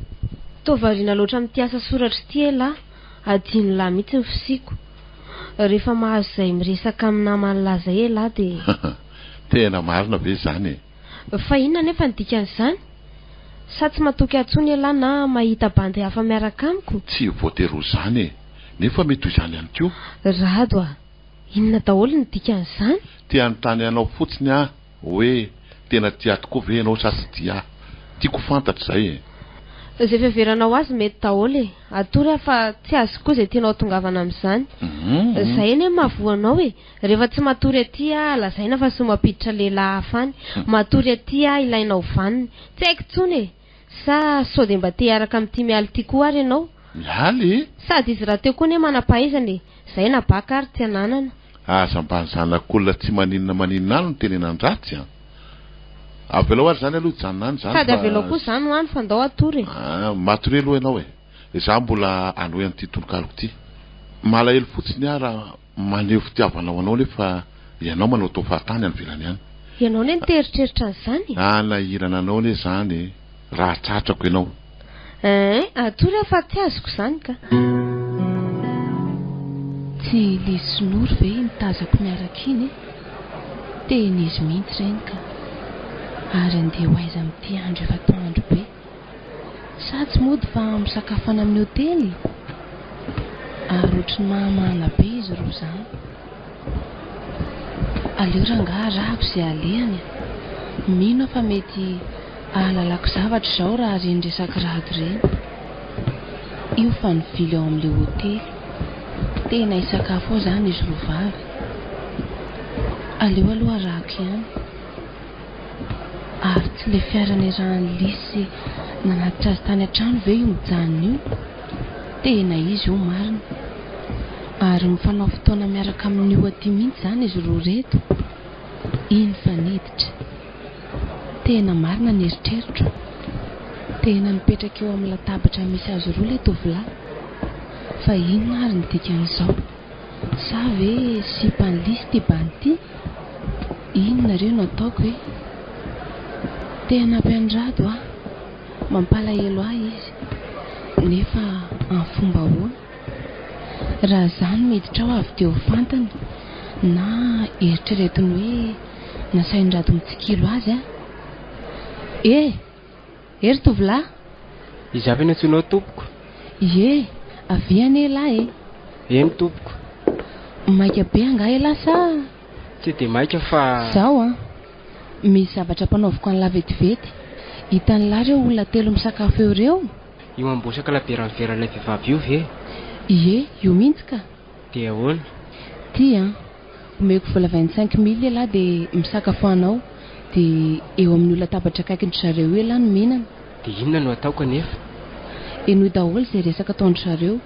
Toa variana loatra amin'ity asa soratra ity elah, adino lah mihitsy ny fisiako. Rehefa mahazo izay miresaka amin'ny naman'lah izay elah dia. Tena marina ve izany e? Fa inona anefa ny dikan'izany? Sa tsy matoky ahy intsony elah na mahita bandy hafa miaraka amiko? Tsy voatery ho izany e! Nefa mety ho izany ihany koa. Rado a! Inona daholo ny dikan'izany? Te hanontany anao fotsiny aho Hoe tena tia ahy tokoa ve ianao sa tsy tia ahy? Tiako ho fantatra izay e! Izay fiheveranao azy mety daholo e! Atory aho fa tsy azoko koa izay tianao hatongavana amin'izany. Izay anie no mahavoa anao e! Rehefa tsy matory aty aho lazaina fa soa mampiditra lehilahy hafa any. Matory aty aho ilainao vaniny. Tsy haiko intsony e! Sa sao dia mba te hiaraka amin'ity Mialy ity koa ary ianao? Mialy e! Sady izy rahateo koa anie manam-pahaizana e! Izay na baka ary tsy ananana. Aza mba ny zanak'olona tsy maninona maninona any no tenenan-dratsy an! Avelao ary izany aloha hijanona any izany Sady fa. avelao koa za no any fa ndao hatory e! Ah, matoria aloha ianao e! Izaho mbola hanohy an'ity tononkaloko ity. Malahelo fotsiny aho raha maneho fitiavana ho anao nefa ianao manaotao fahatany any ivelany any. Ianao anie no te hieritreritra an'izany e. Hanahirana anao anie izany e, raha tratrako ianao. Eeh, atory aho fa tsy azoko izany ka. Tsy Lizy sy Noro ve iny tazako miaraka iny e? Tena izy mihitsy ireny ka. Ary andeha ho aiza amin'ity andro efa atoandro be? Sa tsy mody fa misakafo any amin'ny hotely? Ary ohatry ny mahamahana be izy roa izany. Aleo rangahy arahako izay alehany a! Mino aho fa mety ahalalako zavatra izao raha ireny resak'i Rado ireny. Io fa nivily ao amin'ilay hotely. Tena hisakafo ao izany izy roa vavy. Aleo aloha arahako ihany. Ary tsy ilay fiara niarahan'i Lisy nanatitra azy tany an-trano ve io mijanona io? Tena izy io marina. Ary mifanao fotoana miaraka amin'io aty mihitsy izany izy roa ireto. Iny fa niditra. Tena marina ny eritreritro. Tena mipetraka eo amin'ny latabatra misy azy roa ilay tovolahy. Fa inona ary ny dikan'izao? Sa ve sipan'i Lisy ity bandy ity? Inona re no ataoko e? Te hanampy an'i Rado aho. Mampalahelo ahy izy. Nefa amin'ny fomba ahoana? Raha izaho no miditra ao avy dia ho fantany na eritreretiny hoe nasain'i Rado mitsikilo azy aho. E! E ry tovolahy! Iza avy no antsoinao tompoko? Ie, avia anie elah e! Eny tompoko. Maika be angaha elah sa? Tsy dia maika fa. Zao an! Misy zavatra ampanaoviko an'lah vetivety. Hitan'lah ireo olona telo misakafo eo ireo? Io ambosaka labiera miveran'ilay vehivavy io ve? Ie, io mihitsy ka! Dia ahoana? Ty an! Omeko vola 25 mille elah dia misakafoana ao, dia eo amin'io latabatra akaikin-dry zareo io elah no mihinana. Dia inona no ataoko anefa? Henoy daholo izay resaka ataon-dry zareo,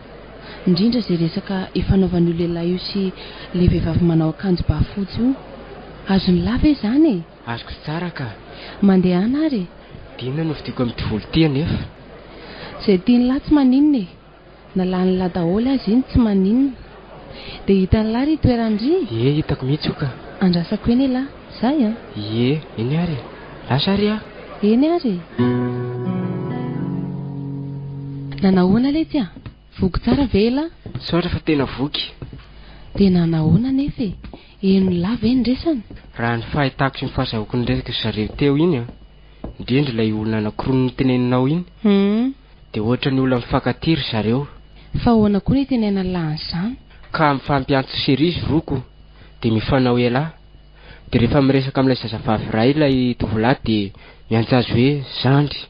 indrindra izay resaka ifanaovan'io lehilahy io sy ilay vehivavy manao akanjo bà fotsy io. Azon'lah ve izany e? Azoko tsara ka. Mandehana ary e! Dia inona no vidiako amin'ity vola ity anefa? Izay tian'lah tsy maninona e! Na lanin'lah daholo aza iny tsy maninona. Dia hitan'lah ry toerana ry? Ie, hitako mihitsy io ka. Andrasako eny elah, zay an! Ie, eny ary e. Lasa ary aho. Eny ary e. Nanahoana letsy a? Voky tsara ve elah? Misaotra fa tena voky. Dia nanahoana anefa e? Henon'lah ve ny resany? Raha ny fahitako sy ny fahazahoako ny resak'i zareo teo iny an, indrindra ilay olona anankiroa noteneninao iny, Hum. Dia ohatra ny olona mifankatia ry zareo. Fa ahoana koa ny itenenan'lah an'izany? Ka mifampiantso chérie izy roa ko, dia mifanao elah. Dia rehefa miresaka amin'ilay zazavavy iray ilay tovolahy dia miantso azy hoe zandry.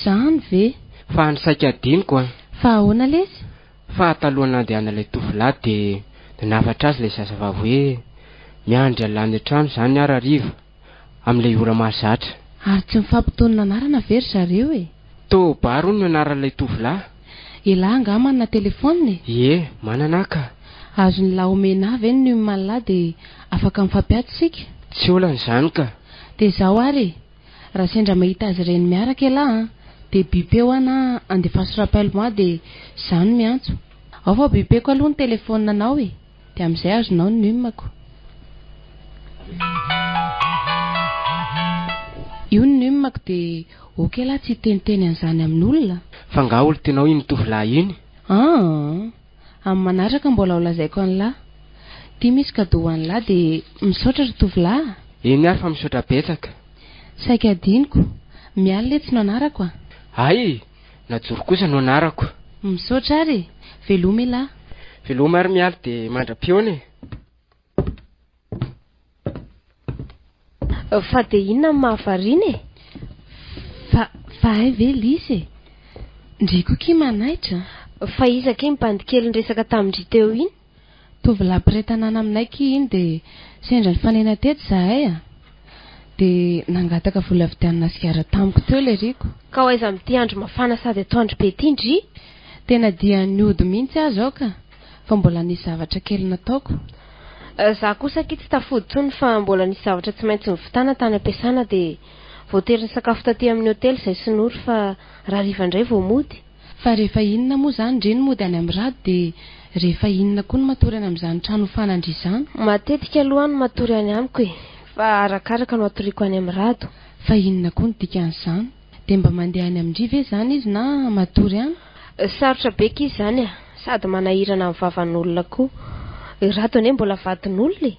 Zany ve? Fa ny saika adinoko an! Fa ahoana lesy? Fa talohan'ny nandehanan'ilay tovolahy dia nanafatra azy ilay zazavavy hoe miandry an'lah any an-trano izany aho rahariva. amin'ilay ora mahazatra. Ary tsy mifampitonona anarana ve ry zareo e? Tobar hono no anaran'ilay tovolahy. Elah angaha manana telephone e? Ie, manana aho ka. Azon'lah omena ahy ve ny numéro-n'lah dia afaka mifampiato isika? Tsy olana izany ka. Dia izao ary e, raha sendra mahita azy ireny miaraka elah an, dia bipeo aho na andefaso rappel moi dia izaho no miantso. Ao fa bipeko aloha ny telephone-nao e. Dia amin'izay azonao ny num-ko. Io ny num-ko dia ok lah tsy hiteniteny an'izany amin'olona. Fa nga olon-tianao iny tovolahy iny? Aa! Amin'ny manaraka mbola ho lazaiko an'lah. Ity misy cadeau ho an'lah dia misaotra ry tovolahy a! Eny ary fa misaotra betsaka. Saika adinoko. Mialy letsy no anarako a! Hay! Najoro kosa no anarako. Misaotra ary e! Veloma elah. Veloma ary Mialy dia mandra-pihaona e! Fa dia inona no mahavariana e? Fa, fa hay ve Lisy e? Ndry koa kia manaitra a! Fa iza akia ny bandy kely niresaka tamin-dry teo iny? Tovolahy mpiray tanàna aminay kia iny dia sendra nifanena teto izahay a! Dia nangataka vola vidianana sigara tamiko teo ilay riko. Ka ho aiza amin'ity andro mafana sady atoandro be ity ndry? Tena dia niody mihitsy aho izao ka! Fa mbola nisy zavatra kely nataoko. Za kosa akia tsy tafody intsony fa mbola nisy zavatra tsy maintsy nivitana tany am-piasana dia voatery nisakafo taty amin'ny hotely izay sy Noro fa rahariva indray vao mody. Fa rehefa inona moa izany ndry no mody any amin'ny rado dia rehefa inona koa no matory any amin'izany trano hofanandry izany? Matetika aloha aho no matory any amiko e! Fa arakaraka no atoriako any amin'i Rado. Fa inona koa no dikan'izany? Dia mba mandeha any amin-dry ve izany izy na matory any? Sarotra be akia izany a! Sady manahirana ny vavan'olona koa. I Rado anie mbola vadin'olona e!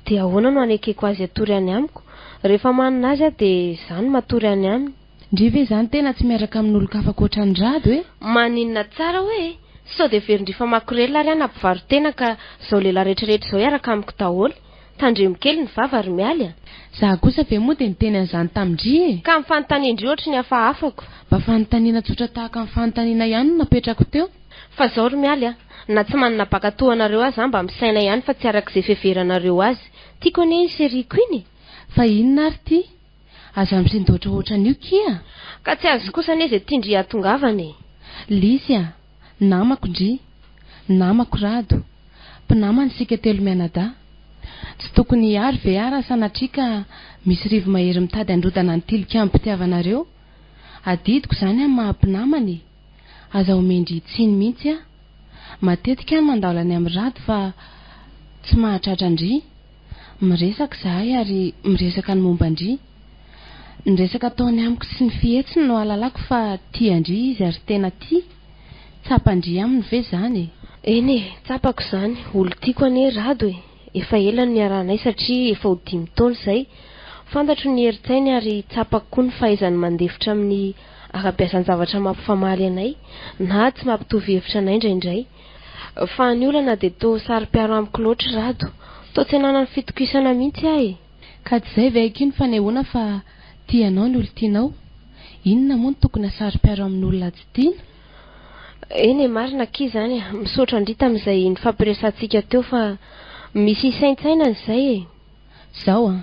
Dia ahoana no hanekeko azy hatory any amiko? Rehefa manina azy aho dia izaho no matory any aminy. Ndry ve izany tena tsy miaraka amin'olon-kafa ankoatran'i Rado e? Maninona tsara hoe e! Sao dia heverin-dry fa makorelina ary aho na mpivaro-tena ka izao lehilahy rehetrarehetra izao hiaraka amiko daholo. Tandremo kely ny vava ry Mialy a! Za kosa ve moa dia niteny an'izany tamin-dry e? Ka ny fanontanian-dry ohatry ny hafahafako. Mba fanontaniana tsotra tahaka ny fanontaniana ihany no napetrako teo. Fa zao ry Mialy a! Na tsy manana baka toa anareo aza aho mba misaina ihany fa tsy araka izay fiheveranareo azy. Tiako anie iny série-ko iny e! Fa inona ary ity? Aza misendoatra ohatran'io kia! Ka tsy azo kosa anie izay tian-dry hahatongavana e! Lisy a! Namako ndry! Namako Rado! Mpinamana isika telomianadahy. Tsy tokony hiaro ve aho raha sanatria ka misy rivo-mahery mitady handrodana ny tilikambom-pitiavanareo? Adidiko izany amin'ny maha-mpinamana e! Aza omen-dry tsiny mihitsy aho. Matetika aho mandalo any amin'i Rado fa tsy mahatratra an-dry. Miresaka izahay ary miresaka ny momba an-dry. Ny resaka ataony amiko sy ny fihetsiny no ahalalako fa tia an-dry izy ary tena tia. Tsapan-dry aminy ve izany e? Eny e, tsapako izany. Olon-tiako anie Rado e! Efa ela no niarahanay satria efa ho dimy taona izay. Fantatro ny herin-tsainy ary tsapako koa ny fahaizany mandefitra amin'ny ankabeazan-javatra mampifamaly anay na tsy mampitovy hevitra anay indraindray. Fa ny olana dia toa saro-piaro amiko loatra i Rado. Toa tsy ananany fitokisana mihitsy aho e! Ka tsy izay ve akia ny fanehoana fa tia anao ny olon-tianao? Inona moa no tokony hasaro-piaro amin'olona tsy tiana? Eny e, marina akia izany e! Misaotra an-dry tamin'izay nifampiresahantsika teo fa misy hisaintsainana izay e! Zao an!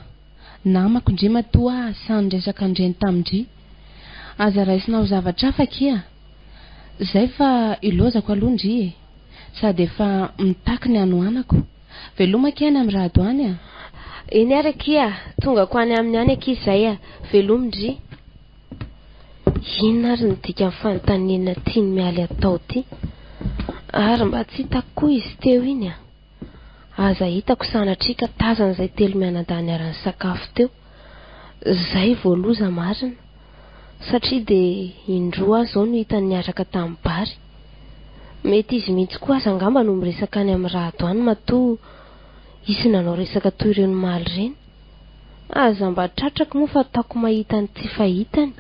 Namako ndry matoa aho sahy niresaka an'ireny tamin-dry. Aza raisina ho zavatra hafa akia! Zay fa ilaozako aloha ndry e! Sady efa mitaky ny hanoanako. Veloma akia any amin'i Rado any a! Eny ary akia, tongako any aminy any akia izay a! Veloma ndry! Inona ary ny dikan'ny fanontaniana tian'i Mialy atao ity? Ary mba tsy hitako koa izy teo iny a! Aza hitako sanatria ka tazana izay telomianadahy niara-nisakafo teo. Izay vao loza marina. Satria dia indroa aho izao no hitany niaraka tamin'i Bary. Mety izy mihitsy koa aza angamba no miresaka any amin'i Rado any matoa hisy nanao resaka toy ireny omaly ireny. Aza mba tratrako moa fa ataoko mahita ny tsy fahitany.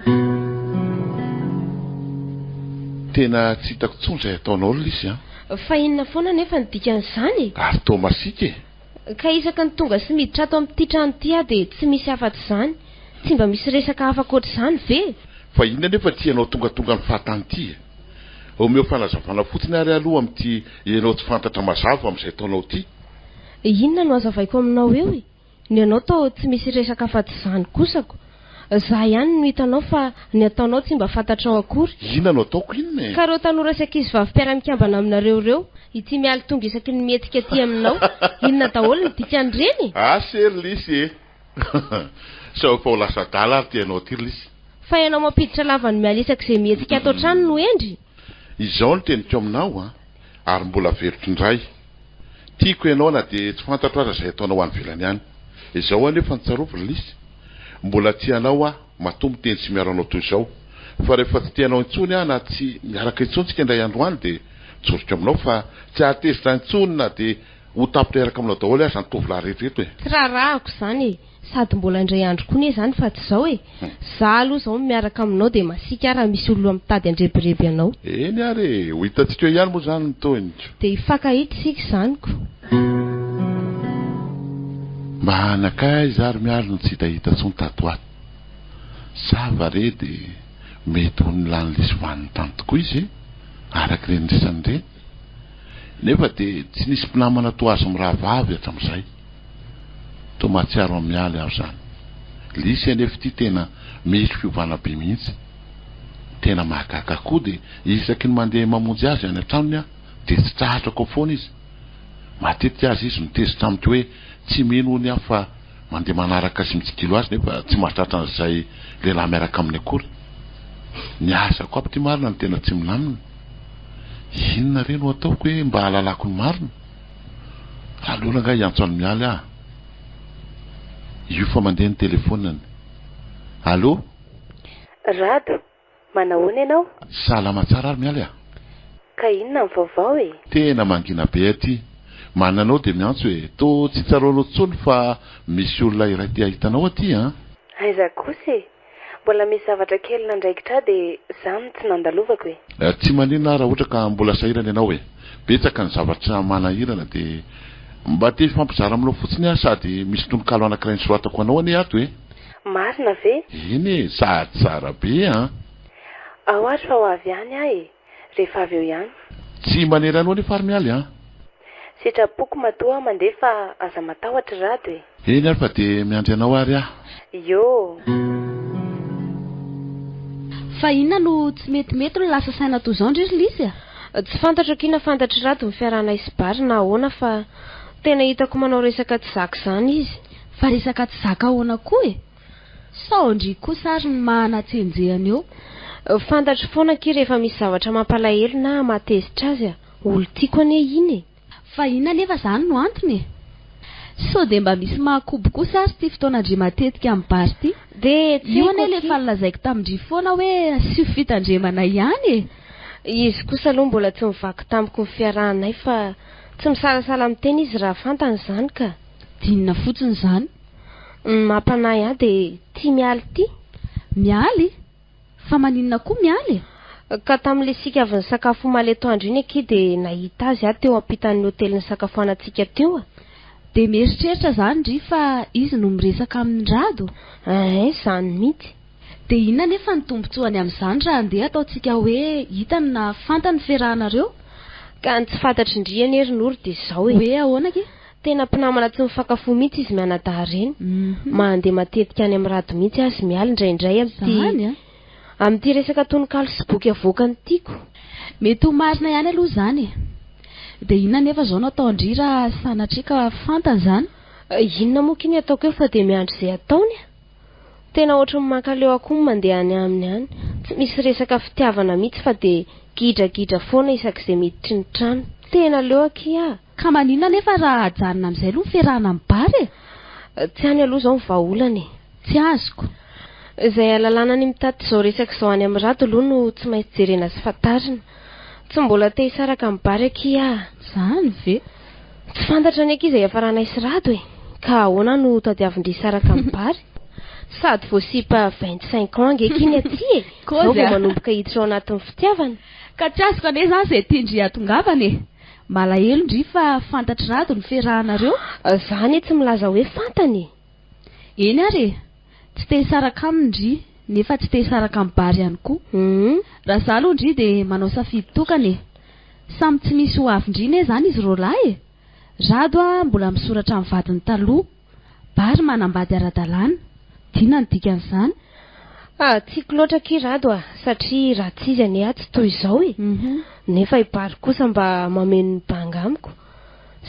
Tena tsy hitako intsony izay ataonao ry Lisy an! Fa inona foana anefa ny dikan'izany e? Ary toa masiaka e! Ka isaky ny tonga sy miditra ato amin'ity trano ity aho dia tsy misy afa-tsy izany. Tsy mba misy resaka hafa ankoatr'izany ve? Fa inona anefa ity ianao tongatonga ny fahatany ity e? Omeo fanazavana fotsiny ary aloha amin'ity ianao tsy fantatra mazava amin'izay ataonao ity. Inona no hazavaiko aminao eo e? Ny anao toa tsy misy resaka afa-tsy izany kosako. Za ihany no hitanao fa ny ataonao tsy mba fantatrao akory. Inona no ataoko inona e? Ka ireo tanora sy ankizivavy mpiara-mikambana aminareo ireo, ity mialy tonga isaky ny mihetsika aty aminao, inona daholo ny dikan'ireny e? Asa e ry Lisy e! Sao efa ho lasa adala ary ity ianao ity ry Lisy. Fa ianao mampiditra lava ny mialy isak'izay mihetsika ato an-trano no hendry? Izao no teniko aminao an, ary mbola averiko indray. Tiako ianao na dia tsy fantatro aza izay ataonao any ivelany any. Izao anefa no tsarovy ry Lisy, mbola tia anao aho matoa miteny sy miaro anao toy izao. Fa rehefa tsy tia anao intsony aho na tsy miaraka intsony tsika indray andro any dia tsoriko aminao fa tsy hahatezitra intsony na dia ho tapitra hiaraka aminao daholo aza ny tovolahy rehetra eto e! Tsy raharahako izany e! Sady mbola indray andro koa ne zany fa tsy zao e! Za aloha zao miaraka aminao dia masiaka aho raha misy olona mitady handrebireby anao. Eny ary e! Ho hitantsika eo ihany moa zany ny tohiny ko. Dia hifankahita isika izany ko. Mba anakaiza ary miaro no tsy hitahita intsony tato ato. Sa va re dia mety ho nilany lisy vaniny tany tokoa izy e? Araka ireny resany ireny. Nefa dia tsy nisy mpinamana toa azy mirahavavy hatramin'izay. Toa mahatsiaro an'i Mialy aho izany. Lisy anefa ity tena misy fiovana be mihitsy. Tena mahagaga koa dia isaky ny mandeha mamonjy azy any an-tranony aho dia tsy tratrako ao foana izy. Matetika aza izy no tezitra amiko hoe tsy mino hono aho fa mandeha manaraka sy mitsikilo azy nefa tsy mahatratra an'izay lehilahy miaraka aminy akory. Ny asako aby ity marina no tena tsy milamina. Inona re no ataoko hoe mba hahalalako ny marina? Aleo rangahy hiantso an'i Mialy aho. Io fa mandeha ny telefonany. Allô? Rado, manahoana ianao? Salama tsara ary Mialy a! Ka inona ny vaovao e? Tena mangina be aty. Manana anao dia miantso e! Toa tsy tsaroanao intsony fa misy olona iray te hahita anao aty an! Aiza kosa e! Mbola misy zavatra kely nandraikitra ahy dia zany no tsy nandalovako e! Tsy maninona aho raha ohatra ka mbola sahirana ianao e! Betsaka ny zavatra manahirana dia mba te hifampizara aminao fotsiny aho sady misy tononkalo anankiray nosoratako anao anie ato e! Marina ve? Eny e! Sady tsara be an! Ao ary fa ho avy any aho e! Rehefa avy eo ihany. Tsy manery anao anefa ary Mialy an! Sitrapoko matoa aho mandeha fa aza matahotra ry Rado e! Eny ary fa dia miandry anao ary aho. Ioo! Fa inona no tsy metimety no lasa saina toy izao ndry ry Lisy a? Tsy fantatro akia na fantatr'i Rado ny fiarahanay sy Bary na ahoana fa tena hitako manao resaka tsy zaka izany izy. Fa resaka tsy zaka ahoana koa e? Sao ndry kosa ary ny mahana tsy enjehany eo. Fantatro foana akia rehefa misy zavatra mampalahelo na mahatezitra azy a! Olon-tiako anie iny e! Fa inona anefa izany no antony e? Sao dia mba misy mahakobo kosa ary ity fotoanan-dry matetika amin'ny bar ity? Dia tsy Io haiko anie ilay akia. efa nolazaiko tamin-dry foana hoe asio fitandremana ihany e! Izy kosa aloha mbola tsy nivaky tamiko ny fiarahanay fa tsy misalasala miteny izy raha fantany izany ka! Dinina fotsiny izany. Ny mampanahy ahy dia tia Mialy ity. Mialy? Fa maninona koa Mialy e? Ka tamin'ilay isika avy nisakafo omaly atoandro iny akia dia nahita azy aho teo ampitan'ny hotely nisakafoanantsika teo a! Dia mieritreritra izany ndry fa izy no miresaka amin'i Rado? Ein, izany mihitsy. Dia inona anefa ny tombotsoany amin'izany raha andeha ataontsika hoe hitany na fantany ny fiarahanareo? Ka ny tsy fantatry ndry anie ry Noro dia izao e! Hoe ahoana akia? Tena mpinamana tsy mifankafohy mihitsy izy mianadahy ireny. Mandeha matetika any amin'ny rado mihitsy aho sy Mialy indraindray amin'ity Izany an! amin'ity resaka tononkalo sy boky avoakany tiako. Mety ho marina ihany aloha izany e! Dia inona anefa izao no ataon-dry raha sanatria ka fantany izany? Inona moa akia ny ataoko eo fa dia miandry izay ataony a! Tena ohatry ny mankaleo ahy koa ny mandeha any aminy any. Tsy misy resaka fitiavana mihitsy fa dia gidragidra foana isak'izay miditry ny trano. Tena leo akia a! Ka maninona anefa raha ajanona amin'izay aloha ny fiarahana amin'ny bar e? Tsy any aloha izao ny vahaolana e! Tsy azoko. Izay ahalalana ny mitatitra izao resaka izao any amin'ny rado aloha no tsy maintsy jerena sy fantarina. Tsy mbola te hisaraka amin'ny bar akia aho. Izany ve? Tsy fantatra anie akia izay hiafaranay sy rado e! Ka ahoana no tadiavin-dry hisaraka amin'ny bar? Sady vao sipa 25 ans ange akia ny aty e! Izao vao manomboka hiditra ao anatin'ny fitiavana. Ka tsy azoko anie izany izay tian-dry hahatongavana e! Malahelo ndry fa fantatry Rado ny fiarahanareo? Za anie tsy milaza hoe fantany e! Eny ary e! Tsy te hisaraka aminy ndry nefa tsy te hisaraka amin'i Bary ihany koa. Raha za aloha ndry dia manao safidy tokana e! Samy tsy misy ho avy ndry ne zany izy roalahy e! Rado a mbola misoratra amin'ny vadiny taloha. Bary manambady ara-dalàna. Dinona ny dikan'izany? Ah, tiako loatra akia Rado a, satria raha tsy izy anie aho tsy toy izao e. Nefa i Bary kosa mba mameno ny banga amiko.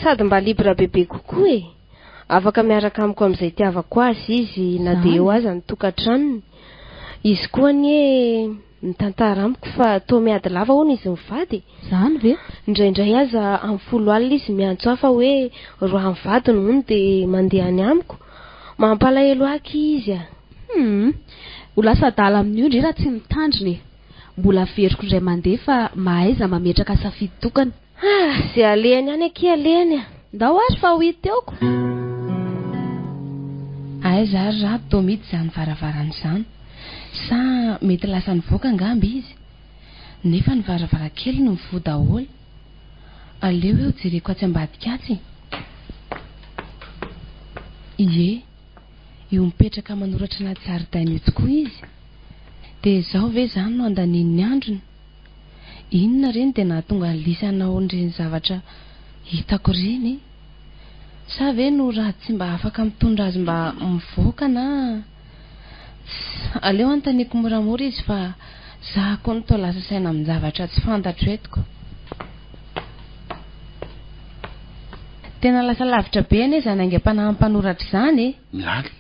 Sady mba libre bebe kokoa e. Afaka miaraka amiko amin'izay itiavako azy izy na dia eo aza ny tokantranony. Izy koa anie Mitantara amiko fa toa miady lava hono izy mivady e! Zany ve? Indraindray aza amin'ny folo alina izy miantso ahy fa hoe roahy ny vadiny hono dia mandeha any amiko. Mampalahelo ahy akia izy a! Humm! Ho lasa adala amin'io ndry raha tsy mitandrina e! Mbola averiko indray mandeha fa mahaiza mametraka safidy tokana. Ah! Ze alehany any akia alehany a! Ndao ary fa ho hita eo ko! Aiza ary raha toa mihidy izany varavarana izany? Sa mety lasa nivoaka angamba izy? Nefa ny varavarankely no mivoha daholo. Aleo eo jereko atsy ambadika atsy e! Ie, io mipetraka manoratra anaty zaridaina io tokoa izy. Dia izao ve izany no andaniany ny androny? Inona re no dia nahatonga an'i Lisy hanao an'ireny zavatra hitako ireny e? Sa ve no raha tsy mba afaka mitondra azy mba mivoaka na. Tss, aleo anontaniako moramora izy fa za koa no toa lasa saina amin-javatra tsy fantatro eto ko. Tena lasa lavitra be anie izany aingam-panahin'ny mpanoratra izany e! Mialy,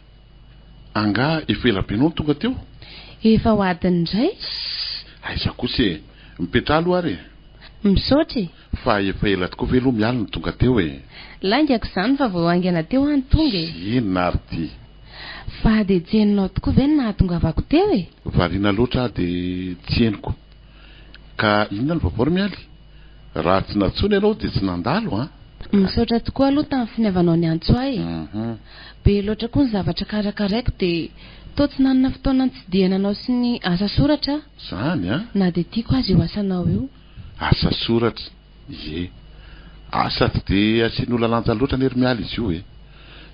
angaha efa ela be ianao no tonga teo? Efa ho adiny iray. Tss, aiza kosa e! Mipetraha aloha ary e! Misaotra e! Fa efa ela tokoa ve aloha Mialy no tonga teo e? Laingako izany fa vao haingana teo aho no tonga e! Inona ary ity? Fa dia tsy henonao tokoa ve ny nahatongavako teo e? Variana loatra aho dia tsy henoko. Ka inona no vaovao ry Mialy? Raha tsy nantsoina ianao dia tsy nandalo an! Misaotra tokoa aloha tamin'ny finiavanao niantso ahy e! Be loatra koa ny zavatra karakaraiko dia toa tsy nanana fotoana nitsidihana anao sy ny asa soratra aho. Zany an! Na dia tiako aza io asanao io. Asa soratra, ie. Asa tsy dia asian'olona lanja loatra anie ry Mialy izy io e!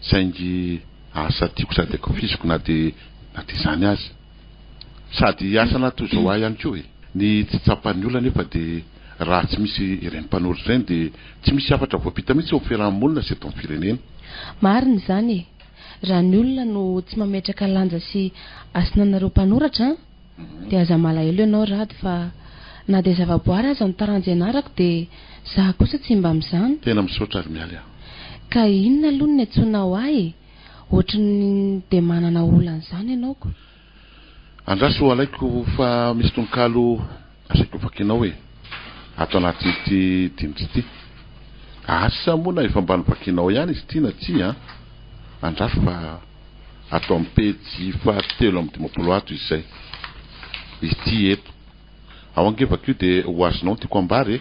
Saingy asa tiako sady ankafiziko na dia na dia izany aza. Sady asa naha toy izao ahy ihany koa e! Ny tsy tsapan'ny olona anefa dia raha tsy misy ireny mpanoratra ireny dia tsy misy hafatra voampita mihitsy eo amin'ny fiaraha-monina sy eto amin'ny firenena. Marina izany e! Raha ny olona no tsy mametraka lanja sy hasina anareo mpanoratra an! Dia aza malahelo ianao Rado fa na dia zavaboary aza ny taranja ianarako dia za kosa tsy mba amin'izany. Tena misaotra ry Mialy a! Ka inona aloha no niantsoanao ahy e? Ohatry ny dia manana olana izany ianao ko. Andraso alaiko fa misy tononkalo asaiko vakianao e! Ato anatin'ity dinika ity. Asa moa na efa mba novakianao ihany izy ity na tsia an! Andraso fa ato amin'ny pejy faha 53 ato izy izay. Ity eto. Ao ange vakio dia ho azonao ny tiako ambara e!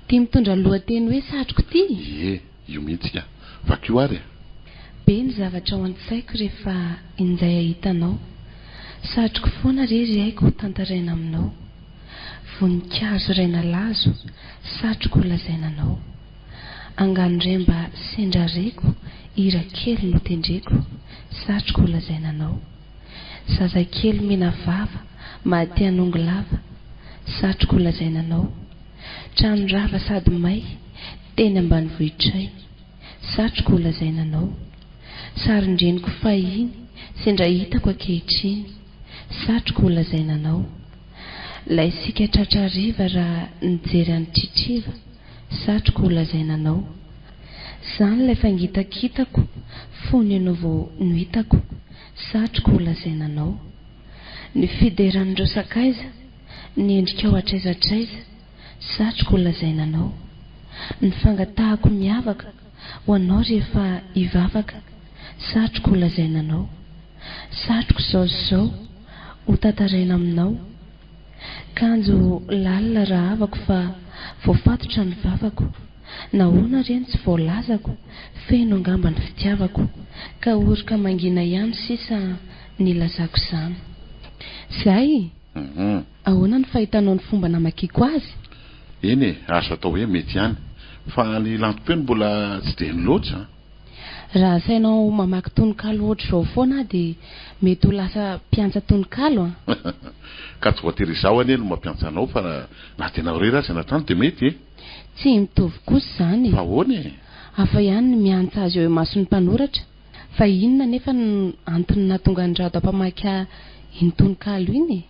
Ity mitondra ny lohateny hoe satriko ity? Ie, io mihitsy ka. Vakio ary e! Be ny zavatra ao an-tsaiko rehefa injay ahita anao. Satriko foana re ry aiko ho tantaraina aminao. Voninkazo iray nalazo, satriko ho lazaina anao. Angano re mba sendra reko, hira kely notendreko, satriko ho lazaina anao. Zazakely mena vava, maha-te hanongo lava, satriko ho lazaina anao. Trano rava sady may, teny ambanivohitray, satriko ho lazaina anao. Sarin-dreniko fahiny, sendra hitako ankehitriny, satriko ho lazaina anao. Lay sika tratra hariva raha nijery an'i Tritriva, satriko ho lazaina anao. Zany ilay fangitakitako fony ianao vao nohitako, satriko ho lazaina anao. Ny fideran'ireo sakaiza, ny endrikao hatraiza hatraiza, satriko ho lazaina anao. Ny fangatahako miavaka, ho anao rehefa hivavaka, satriko ho lazaina anao. Satriko izao sy izao, ho tantaraina aminao. Kanjo lalina rahavako fa voafatotra ny vavako. Nahoana re no tsy voalazako, feno angamba ny fitiavako. Ka oroka mangina ihany sisa nilazako izany. Zay! Ahoana ny fahitanao ny fomba namakiako azy? Eny e, azo atao hoe mety ihany. Fa ny lantom-peo no mbola tsy dia heno loatra an! Raha asainao mamaky tononkalo ohatr'izao foana aho dia mety ho lasa mpiantsa tononkalo an! Ka tsy voatery izaho anie no mampiantsa anao fa na dia nareo irery aza any an-trano dia mety e! Tsy mitovy kosa izany e! Fa ahoana e? Hafa ihany ny miantsa azy eo imason'ny mpanoratra. Fa inona anefa no antony nahatonga an'i Rado hampamaky ahy iny tononkalo iny e?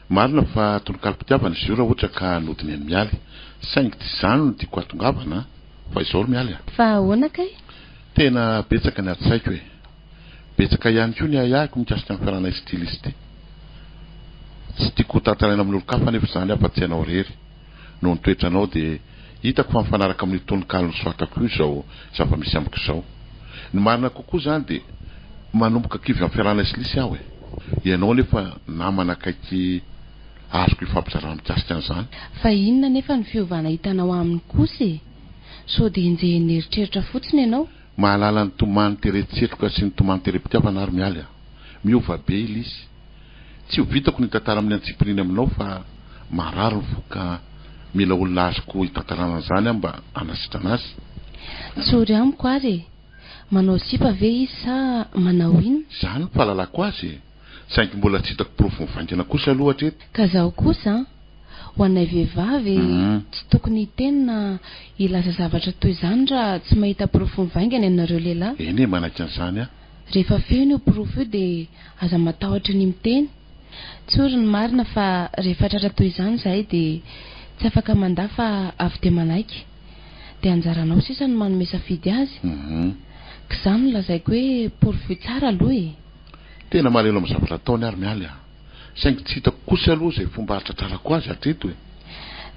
Marina fa tononkalom-pitiavana izy io raha ohatra ka nodinihan'i Mialy. Saingy tsy izany no tiako hahatongavana an! Fa izao ry Mialy a! Fa ahoana kay? Tena betsaka ny adi-tsaiko e! Betsaka ihany koa ny ahiahiko mikasika ny fialanay sy ity lisy ity. Tsy tiako ho tantaraina amin'olon-kafa anefa izany afa-tsy ianao irery. Noho ny toetranao dia hitako fa mifanaraka amin'io tononkalo nosoratako io izao zava-misy amiko izao. Ny marina kokoa izany dia manomboka kivy amin'ny fialana sy lisy aho e! Ianao anefa namana akaiky azoko ifampizarana mikasika an'izany. Fa inona anefa ny fiovana hitanao aminy kosa e? Sao dia enjehin'ny eritreritra fotsiny ianao? Mahalala ny tomany teren-tsetroka sy ny tomany terem-pitiavana ary Mialy a! Miova be i Lisy. Tsy ho vitako ny hitantara amin'ny antsipiriany aminao fa marary ny foko ka mila olona azoko hitantarana an'izany aho mba hanasitrana azy. Tsory amiko ary e! Manao sipa ve izy sa manao inona? Izany no fahalalako azy e! Saingy mbola tsy hitako porofo mivaingana kosa aloha hatreto. Ka zaho kosa an! Ho anay vehivavy tsy tokony hiteny na hilaza zavatra toy izany raha tsy mahita porofo mivaingana ianareo lehilahy. Eny e, manaiky an'izany aho. Rehefa feno io porofo io dia aza matahotra ny miteny. Tsory ny marina fa rehefa tratra toy izany izahay dia tsy afaka mandà fa avy dia manaiky. Dia anjaranao sisa no manome safidy azy. K'izany no lazaiko hoe porofoy tsara aloha e! Tena malahelo amin'ny zavatra ataony ary Mialy a! Saingy tsy hitako kosa aloha izay fomba hahatratrarako azy hatreto e!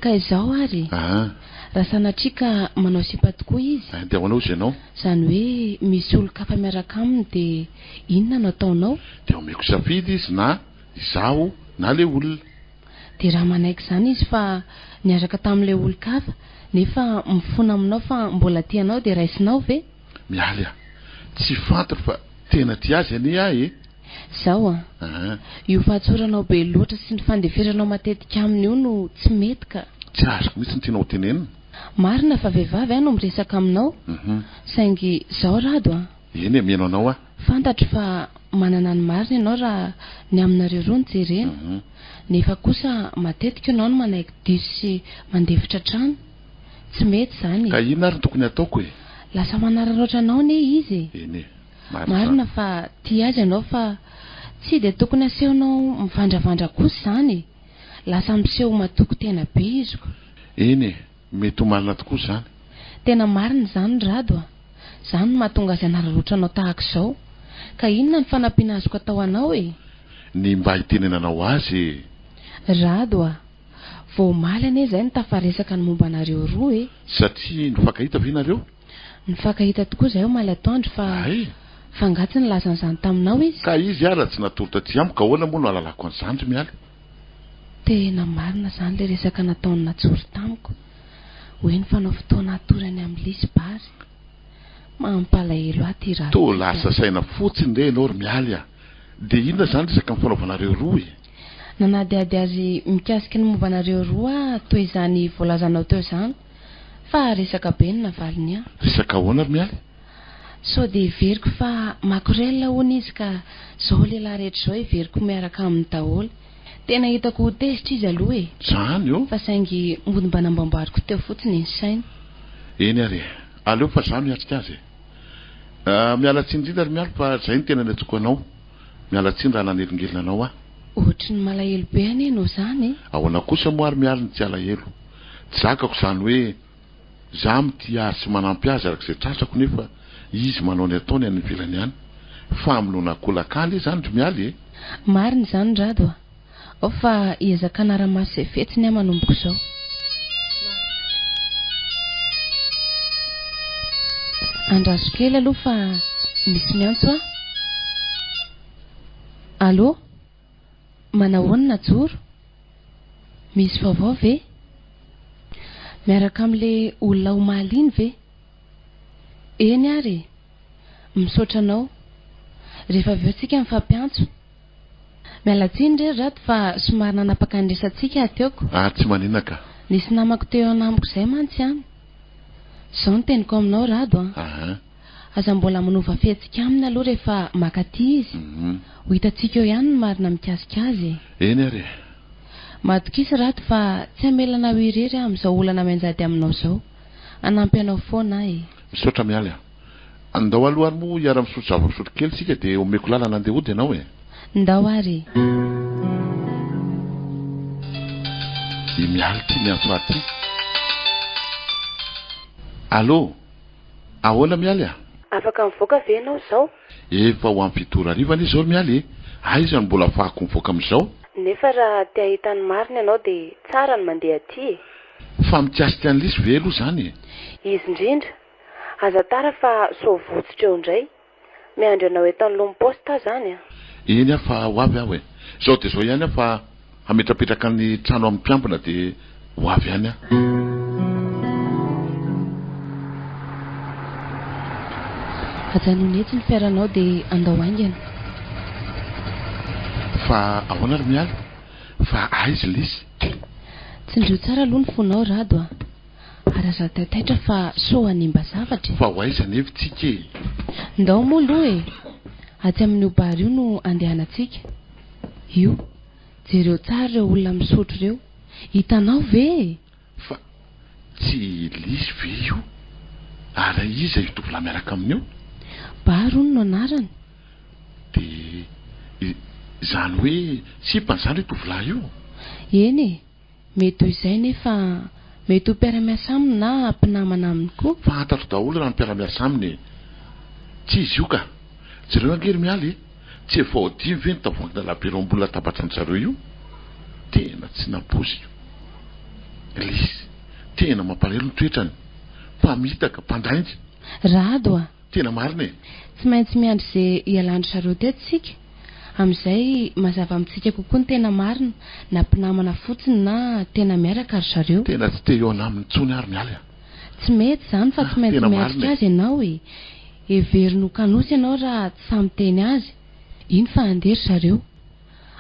Ka izao ary e! Aa. Raha sanatria ka manao sipa tokoa izy. Ein dia ahoana hozy ianao? Izany hoe misy olon-kafa miaraka aminy dia inona no ataonao? Dia omeko safidy izy na izaho na le olona. Dia raha manaiky izany izy fa niaraka tamin'ilay olon-kafa nefa mifona aminao fa mbola tia anao dia raisinao ve? Mialy a! Tsy fantatro fa tena tia azy anie aho e! Zao an! Aa. Io fahatsoranao be loatra sy ny fandeferanao matetika aminy io no tsy mety ka. Tsy azoko mihitsy ny tianao ho tenenina. Marina fa vehivavy aho no miresaka aminao, saingy zao Rado an! Eny e, mihaino anao aho. Fantatro fa manana ny marina ianao raha ny aminareo roa no jerena, nefa kosa matetika ianao no manaiky diso sy mandefitra hatrany. Tsy mety izany e! Ka inona ary no tokony hataoko e? Lasa manararaotra anao anie izy e! Eny e, marina izany. Marina fa tia azy ianao fa tsy dia tokony asehonao mivandravandra kosa izany e! Lasa miseho matoky tena be izy ko. Eny e, mety ho marina tokoa izany. Tena marina izany Rado a! Izany no mahatonga azy hanararaotra anao tahaka izao. Ka inona ny fanampiana azoko atao anao e? Ny mba hitenenanao azy e! Rado a! Vao omaly anie izay no tafaresaka ny momba anareo roa e! Satria nifankahita ve nareo? Nifankahita tokoa izahay omaly atoandro fa. Hay! Fa angaha tsy nilaza an'izany taminao izy? Ka izy ara tsy natory taty amiko, ahoana moa no ahalalako an'izany ry Mialy? Tena marina izany ilay resaka nataon'i Najoro tamiko, hoe nifanao fotoana hatory any amin'ny Lisy Bary. Mampalahelo ahy ity raharaha Toa ity lasa a. saina fotsiny re ianao ry Mialy a! Dia inona izany resaka nifanaovanareo roa e? Nanadihady azy mikasika ny momba anareo roa aho toy izany voalazanao teo izany, fa resaka be no navaliny ahy. Resaka ahoana ry Mialy? Sao dia heveriko fa makorel hono izy ka zao lehilahy rehetra izao heveriko miaraka aminy daholo. Tena hitako ho tezitra izy aloha e! Zany ô! Fa saingy mody mba nambamboariko teo fotsiny ny sainy. Eny ary e! Aleo fa za miatrika azy e! Miala tsiny indrindra ry Mialy fa zay no tena niantsoako anao. Miala tsiny raha nanelingelina anao aho. Ohatry ny malahelo be anie ianao zany e! Ahoana kosa moa ary Mialy no tsy alahelo? Tsy zakako izany hoe Za mitia azy sy manampy azy araka izay tratrako nefa izy manao ny ataony any ivelany any. Famonoana akolaka anie izany ry Mialy e! Marina izany Rado a! Ao fa hiezaka hanara-maso izay fihetsiny aho manomboka izao. Andraso kely aloha fa misy miantso aho. Allô? Manahoana Najoro? Misy vaovao ve? Miaraka amin'ilay olona omaly iny ve? Eny ary e! Misaotra anao. Rehefa avy eo tsika mifampiantso. Miala tsiny re ry Rado fa somary nanapaka ny resatsika aho teoko. Ah, tsy maninona ka. Nisy namako teo anamiko izay mantsy an. Izao no teniko aminao Rado an. Aha. Aza mbola manova fihetsika aminy aloha rehefa maka aty izy. Ho hitantsika eo ihany ny marina mikasika azy e. Eny ary e. Matokisa Rado fa tsy hamela anao irery aho amin'izao olana mianjady aminao izao. Hanampy anao foana aho e. Misaotra Mialy a. Andao aloha ary moa hiara-misotro zava-pisotro kely isika dia omeko lalana handeha hody ianao e. Ndao ary e. I Mialy ity miantso ahy ity. Allô. Ahoana Mialy a? Afaka mivoaka ve ianao izao? Efa ho amin'ny fito ora hariva anie izao ry Mialy e! Aiza no mbola afahako mivoaka amin'izao? Nefa raha te hahita ny marina ianao dia tsara ny mandeha aty e! Fa mikasika an'i Lisy ve aloha izany e? Izy indrindra! Aza tara fa sao votsotra eo indray! Miandry anao eto anoloan'ny poste aho izany an! Eny aho fa ho avy aho e! Izao dia izao ihany aho fa hametrapetraka ny trano amin'ny mpiambina dia ho avy ihany aho. Ajanony etsy ny fiaranao dia andao haingana. Fa ahoana ry Mialy? Fa aiza Lisy? Tsindrio tsara aloha ny fonao Rado a! Ary aza taitaitra fa sao hanimba zavatra e! Fa ho aiza anefa tsika e? Ndao moa aloha e! Atsy amin'io bar io no andehanantsika. Io, jereo tsara ireo olona misotro ireo. Hitanao ve e? Fa tsy Lisy ve io? Ary iza io tovolahy miaraka aminy io? Bar hono no anarany. Dia izany hoe sipany izany io tovolahy io? Eny e! Mety ho izay nefa mety ho mpiara-miasa aminy na mpinamana aminy koa. Fantatro daholo raha ny mpiara-miasa aminy e! Tsy izy io ka! Jereo ange ry Mialy e! Tsy efa ao dimy ve ny tavoahangina labiera ao ambony latabatran-dry zareo io? Tena tsy nampoiziko. Lisy, tena mampalahelo ny toetrany. Mpamitaka, mpandainga. Rado a! Tena marina e! Tsy maintsy miandry ze hialan-dry zareo teto isika. Amin'izay mazava amintsika kokoa ny tena marina, na mpinamana fotsiny na tena miaraka ry zareo. Tena tsy te hihaona aminy intsony aho ry Mialy a! Tsy mety izany fa tsy maintsy Tena marina miatrika e! azy ianao e! Heveriny ho kanosa ianao raha tsy sahy miteny azy. Iny fa handeha ry zareo.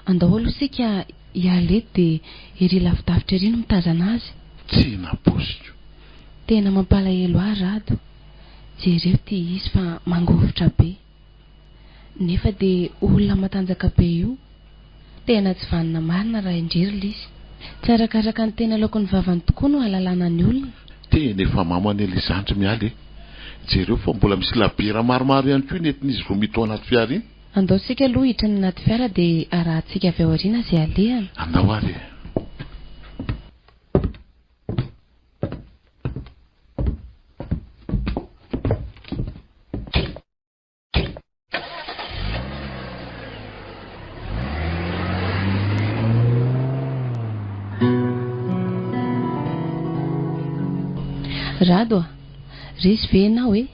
Andao aloha isika hiala eto dia ery lavidavitra ery no mitazana azy. Tsy nampoiziko. Tena mampalahelo ahy Rado. Jereo ity izy fa mangovitra be. Nefa dia olona matanjaka be io. Tena tsy vanona marina raha indry ry Lisy. Tsy arakaraka ny teny aloaky ny vavany tokoa no ahalalana ny olona. Tena efa mamo anie le zandry Mialy e! Jereo fa mbola misy labiera maromaro ihany koa nentin'izy roa mito ao anaty fiara iny. Andao isika aloha hiditra any anaty fiara dia arahantsika avy ao aoriana izay alehany. Andao ary e! Rado a! Resy ve ianao e?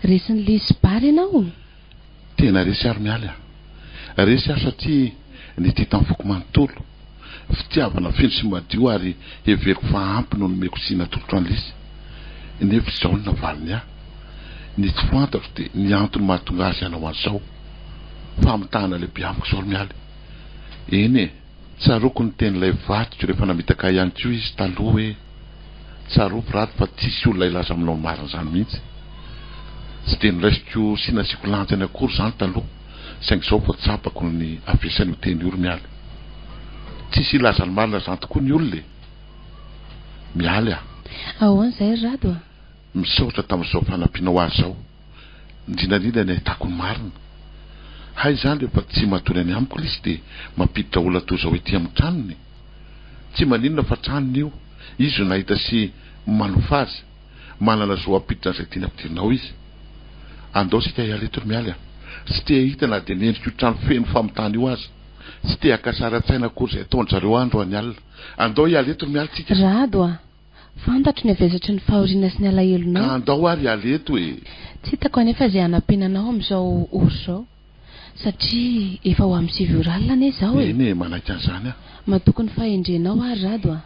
Resin'i Lizy sy Bary ianao? Tena resy aho ry Mialy a! Resy aho satria nitia tamin'ny foko manontolo. Fitiavana feno sy madio ary heveriko fa ampy no nomeko sy natolotro an'i Lisy. Nefa izao no navaliny ahy. Ny tsy fantatro dia ny antony mahatonga azy hanao an'izao. Famitahana lehibe amiko izao ry Mialy. Eny e! Tsaroako ny tenin'ilay vadiko rehefa namitaka ahy ihany koa izy taloha hoe, Tsarovy Rado fa tsisy olona hilaza aminao ny marina izany mihitsy. Tsy dia noraisiko sy nasiako lanjany akory izany taloha, saingy izao vao tsapako ny havesan'io teny io ry Mialy. Tsisy hilaza ny marina izany tokoa ny olona e! Mialy a! Ahoana izay ry Rado a? Misaotra tamin'izao fanampianao ahy izao. Indrindra indrindra ny ahitako ny marina. Hay izany rehefa tsy matory any amiko lisy dia mampiditra olona toy izao ety amin'ny tranony. Tsy maninona fa tranony io, izy no nahita sy manofa azy, manana zo hampiditra an'izay tiany ampidirina ao izy. Andao isika hiala eto ry Mialy a! Tsy te hahita na dia ny endrik'io trano feno famitana io aza. Tsy te haka sary an-tsaina akory izay ataon-dry zareo andro any alina. Andao hiala eto ry Mialy tsika. Rado a! Fantatro ny havesatry ny fahoriana sy ny alahelonao. Ka andao ary hiala eto e! Tsy hitako anefa izay hanampiana anao amin'izao ora izao. Satria efa ho amin'ny 9 ora alina anie izao e! Eny e, manaiky an'izany aho. Matoky ny fahendrenao aho ry Rado a!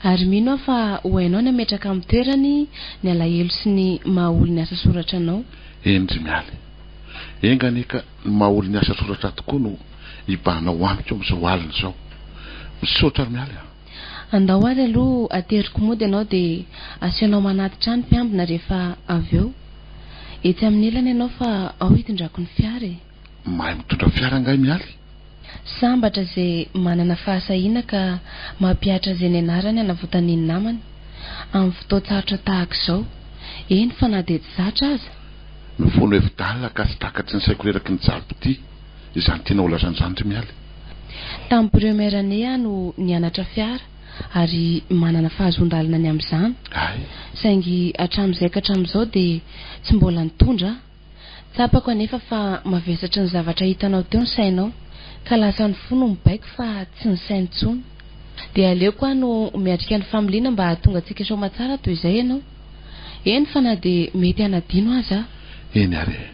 Ary mino aho fa ho hainao ny hametraka amin'ny toerany ny alahelo sy ny maha olon'ny asa soratra anao. Eny ry Mialy. Enga anie ka ny maha olon'ny asa soratra ahy tokoa no hibahanao amiko amin'izao alina izao. Misaotra ry Mialy a! Andao ary aloha ateriko mody ianao dia aseonao manatitra ahy ny mpiambina rehefa avy eo. Etsy amin'ny ilany ianao fa ao hitondrako ny fiara e. Mahay mitondra fiara angaha i Mialy? Sambatra izay manana fahasahiana ka mampihatra izay nianarany hanavotany ny namany, amin'ny fotoan-tsarotra tahaka izao. Eny fa na dia tsy zatra aza. Mifono hevi-dalina ka tsy takatry ny saiko reraky ny jalim-pitia izany tianao holazaina izany ry Mialy. Tamin'ny première année aho no nianatra fiara ary manana fahazoan-dalana ny amin'izany. Hay. Saingy hatramin'izay ka hatramin'izao dia tsy mbola nitondra aho. Tsapako anefa fa mavesatry ny zavatra hitanao teo ny sainao, ka lasa ny fo no mibaiko fa tsy ny saina intsony. Dia aleoko aho no miatrika ny familiana mba hahatonga antsika soamatsara toy izay ianao. Eny fa na dia mety hanadino aza aho. Eny ary e.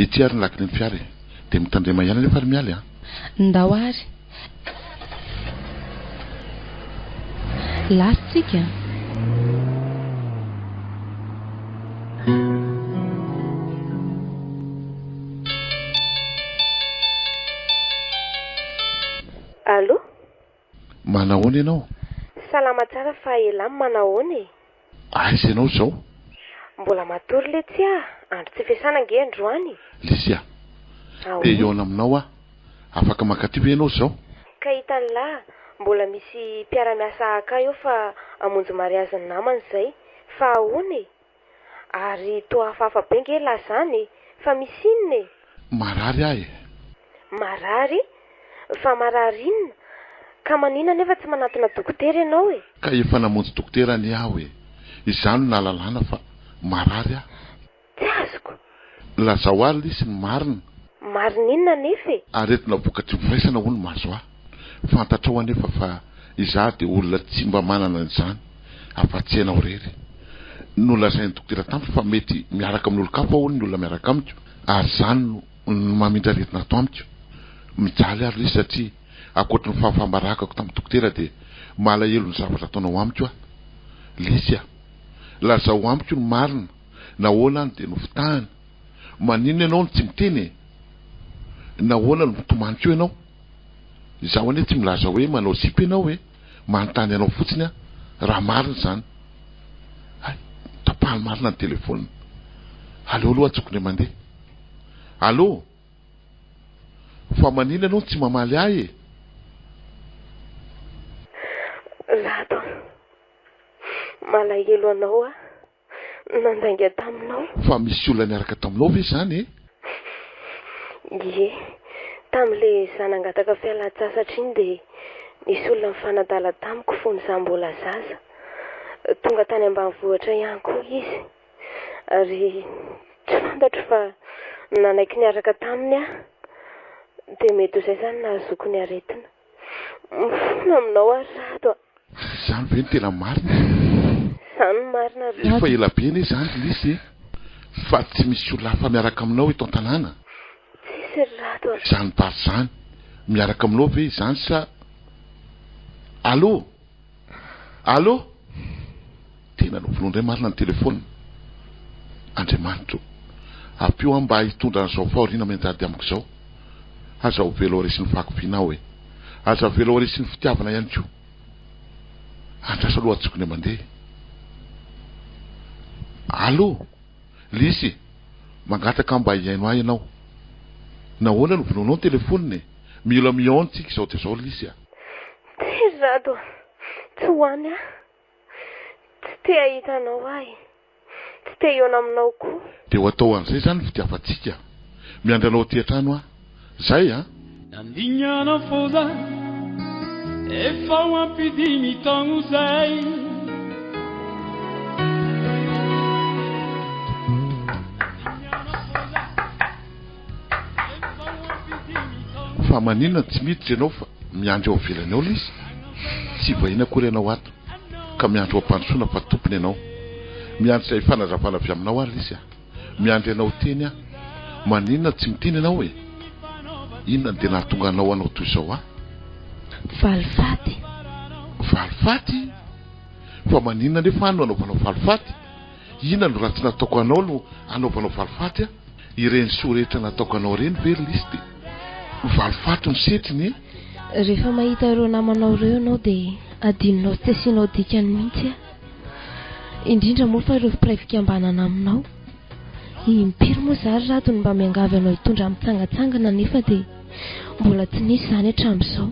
Ity ary ny lakilen'ny fiara e. Dia mitandrema ihany anefa ry Mialy a! Ndao ary. Lasa tsika. Allô? Manahoana ianao? Salama tsara fa elah manahoana e? Aiza ianao izao? Mbola matory letsy ah! Andro tsy fiasana ange androany e! Lisia, te hihaona aminao aho. Afaka mankaty ve ianao izao? Ka hitan'lah, mbola misy mpiara-miasa haka eo fa hamonjy mariazin'ny namany izay. Fa ahoana e? Ary toa hafahafa be nge lah zany e! Fa misy inona e? Marary aho e! Marary? Fa marary inona? Ka maninona nefa tsy manatona dokotera ianao e? Ka efa namonjy dokotera anie aho e! Izany no nahalalana fa marary aho. Tsy azoko! Lazao ary lisy ny marina. Marina inona anefa e? Aretina vokatry ny firaisana hono mahazo ahy. Fantatrao anefa fa. Izaho dia olona tsy mba manana an'izany afa-tsy ianao irery. Nolazain'ny dokotera tamiko fa mety miaraka amin'olon-kafa hono ny olona miaraka amiko ary izany no mamindra aretina ato amiko. Mijaly aho ry Lisy satria ankoatry ny fahafaham-barakako tamin'ny dokotera dia malahelo ny zavatra ataonao amiko aho. Lisy a! Lazao amiko ny marina, nahoana aho no dia nofitahana? Maninona ianao no tsy miteny e? Nahoana no mitomany koa ianao? Izaho anie tsy milaza hoe manao zipo ianao e! Manontany anao fotsiny aho raha marina izany. Hay, tapahany marina ny telefaonina. Aleo aloha antsoiko indray mandeha. Allô? Fa maninona ianao no tsy mamaly ahy e? Rado a! Malahelo anao aho. Nandainga taminao. Fa misy olona niaraka taminao ve izany e? Ie. Tamin'ilay izaho nangataka fialan-tsasatra iny dia nisy olona nifanadala tamiko fony izaho mbola zaza. Tonga tany ambanivohitra ihany koa izy. Ary tsy fantatro fa nanaiky niaraka taminy aho. Dia mety ho izay izany nahazoako ny aretina. Mifona aminao aho ry Rado a! Izany ve no tena marina e? Izany no marina ry Rado. Efa ela be anie izany ry Lisy e! Fa tsy misy olona hafa miaraka aminao eto an-tanàna? Tsisy ry Rado a! Izany bary izany, miaraka aminao ve izany sa. Allô? Allô? Tena novonoina indray marina ny telephone. Andriamanitra o! Ampio aho mba hitondra an'izao fahoriana mianjady amiko izao. Aza avela ho resin'ny fahakiviana aho e! Aza avela ho resin'ny fitiavana ihany koa. Andraso aloha antsoiko indray mandeha. Allô? Lisy, mangataka aho mba hihaino ahy ianao. Nahoana no vonoinao ny telephone e? Mila mihaona tsika izao dia izao Lisy a! Tsia ry Rado a! Tsy ho any aho. Tsy te hahita anao aho e! Tsy te hihaona aminao koa. Dia ho atao an'izay izany ny fitiavantsika. Miandry anao aty an-trano aho. Zay an! Nandingana foza efa ho ampy dimy taogno zay. Fa maninona tsy miditra ianao fa miandry ao ivelany ao lesy? Tsy vahiny akory ianao ato ka miandry ho ampandrosoana fa tompony ianao. Miandry izay fanazavana avy aminao aho lesy a! Miandry anao hiteny aho. Maninona tsy miteny ianao e? Inona no dia nahatonga anao hanao toy izao ahy? Valifaty. Valifaty? Fa maninona anefa aho no anaovanao valifaty? Inona no ratsy nataoko anao no anaovanao valifaty ahy? Ireny soa rehetra nataoko anao ireny ve ry lisy dia valifaty no setriny e? Rehefa mahita ireo namanao ireo ianao dia adinonao sy tsy asianao dikany mihitsy aho. Indrindra moa fa ireo mpiray fikambanana aminao. Impiry moa izaho ry Rado no mba miangavy anao hitondra mitsangatsangana nefa dia mbola tsy nisy izany hatramin'izao.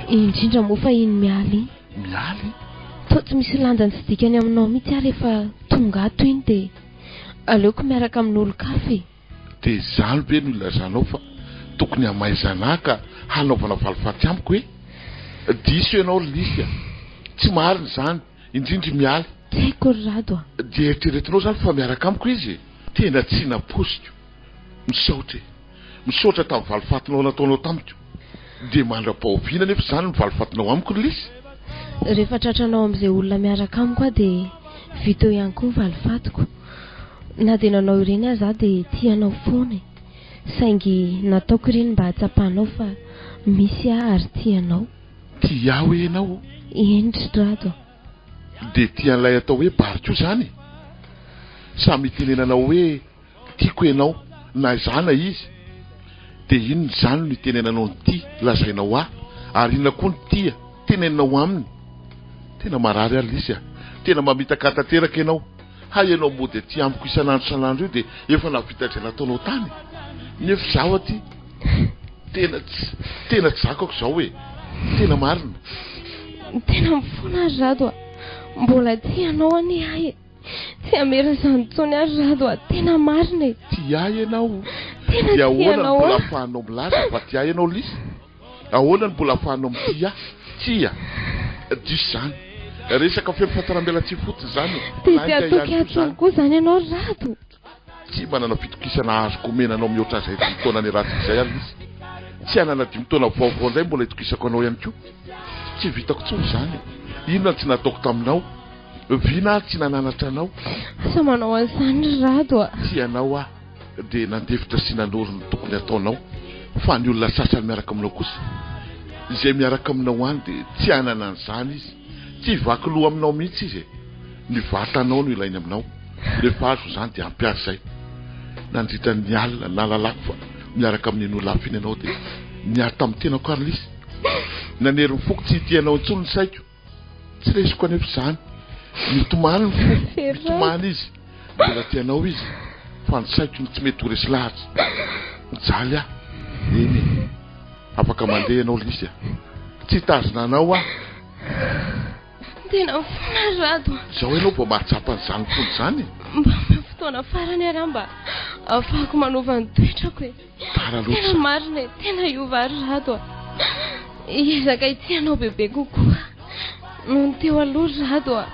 Indrindra moa fa iny Mialy iny. Mialy? Toa tsy misy lanjany sy dikany aminao mihitsy aho rehefa tonga ato iny dia aleoko miaraka amin'olon-kafa e. Dia izany ve no ilazanao fa tokony hamaizana ahy ka hanaovana valifaty amiko e? Diso ianao ry Lisy a! Tsy marina izany, indrindra i Mialy. Tsy haiko ry Rado a! Dia eritreretinao izany fa miaraka amiko izy e? Tena tsy nampoiziko. Misaotra e! Misaotra tamin'ny valifatinao nataonao tamiko. Dia mandra-pahoviana anefa izany ny valifatinao amiko ry Lisy? Rehefa tratranao amin'izay olona miaraka amiko aho dia vita eo ihany koa ny valifatiko. Na dia nanao ireny aza aho dia tia anao foana e! Saingy nataoko ireny mba hahatsapanao fa misy aho ary tia anao. Tia ahy hoe ianao? Eny ry Rado a! Dia tia an'ilay atao hoe Bary koa izany e? Samy itenenanao hoe tiako ianao na izaho na izy dia inona izany no itenenanao ny tia lazainao ahy ary inona koa ny tia teneninao aminy? Tena marary aho Lisy a! Tena mamitaka ahy tanteraka ianao. Hay ianao mody aty amiko isan'andro isan'andro io dia efa nahavita izay nataonao tany e! Nefa izaho aty tena tsy tena tsy zakako izao e! Tena marina. Tena mifona aho ry Rado a! Mbola tia anao anie aho e! Tsy hamela izany intsony aho ry Rado a! Tena marina e! Tia ahy ianao? Tena Dia tia ahoana no anao mbola aho. ahafahanao milaza fa tia ahy ianao Lisy? Ahoana no mbola afahanao mitia ahy? Tsia! Diso izany. Resaka feno fahatsaram-belatsihy fotsiny izany e. Dia tsy Lainga hatoky ihany ahy koa intsony izany. koa izany ianao ry Rado? Tsy manana fitokisana azoko omena anao mihoatra izay dimy taona niarahantsika izay ary Lisy. Tsy hanana dimy taona vaovao indray mbola hitokisako anao ihany koa. Tsy vitako intsony izany e. Inona no tsy nataoko taminao? Vina aho tsy nananatra anao. Aza manao an'izany ry Rado a! Tia anao aho dia nandefitra sy nanoro ny tokony hataonao fa ny olona sasany miaraka aminao kosa, izay miaraka aminao any dia tsy hanana an'izany izy. Tsy hivaky loha aminao mihitsy izy e! Ny vatanao no ilainy aminao. Rehefa azo izany dia ampy azy izay. Nandritra ny alina nahalalako fa miaraka amin'iny olona hafa iny ianao dia niady tamin'ny tenako ary lisy. Nanery ny foko tsy hitia anao intsony ny saiko. Tsy resiko anefa izany. Mitomany ny foko, mitomany izy. Mbola tia anao izy, fa ny saiko no tsy mety ho resy lahatra. Mijaly aho. Eny e. Afaka mandeha ianao Lisy a. Tsy hitazona anao aho. Tena mifona ry Rado a. Izao ianao vao mahatsapa an'izany mifona izany e. Mba omeo fotoana farany aho raha mba ahafahako manova ny toetrako e. Tara loatra Tena izany. marina e, tena hiova ry Rado a. Hiezaka hitia anao bebe kokoa noho ny teo aloha ry Rado a.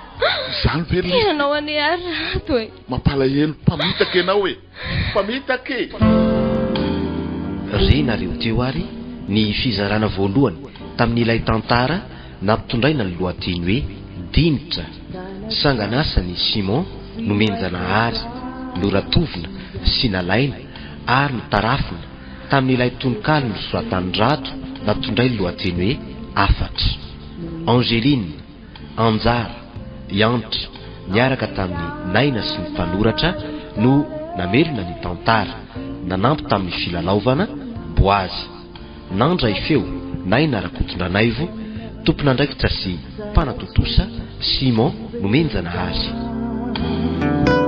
Izany ve ry Tia Lisy? anao anie aho ry Rado e. Mampalahelo, mpamitaka ianao e. Mpamitaka e. Renareo teo ary ny fizarana voalohany tamin'ilay tantara nampitondraina ny lohateny hoe Dinitra, sangan'asan'i Simon Nomenjanahary, noratovina sy nalaina ary notarafina tamin'ilay tononkalo nosoratan'i Rado nampitondray ny lohateny hoe Hafatra. Angeline, Anjara, Yantra, niaraka tamin'i Naina sy ny mpanoratra no namelona ny tantara, nanampy tamin'ny filalaovana, Boaza. Nandray feo, Naina Rakotondranaivo, tompon'andraikitra sy mpanatontosa, Simon Nomenjanahary.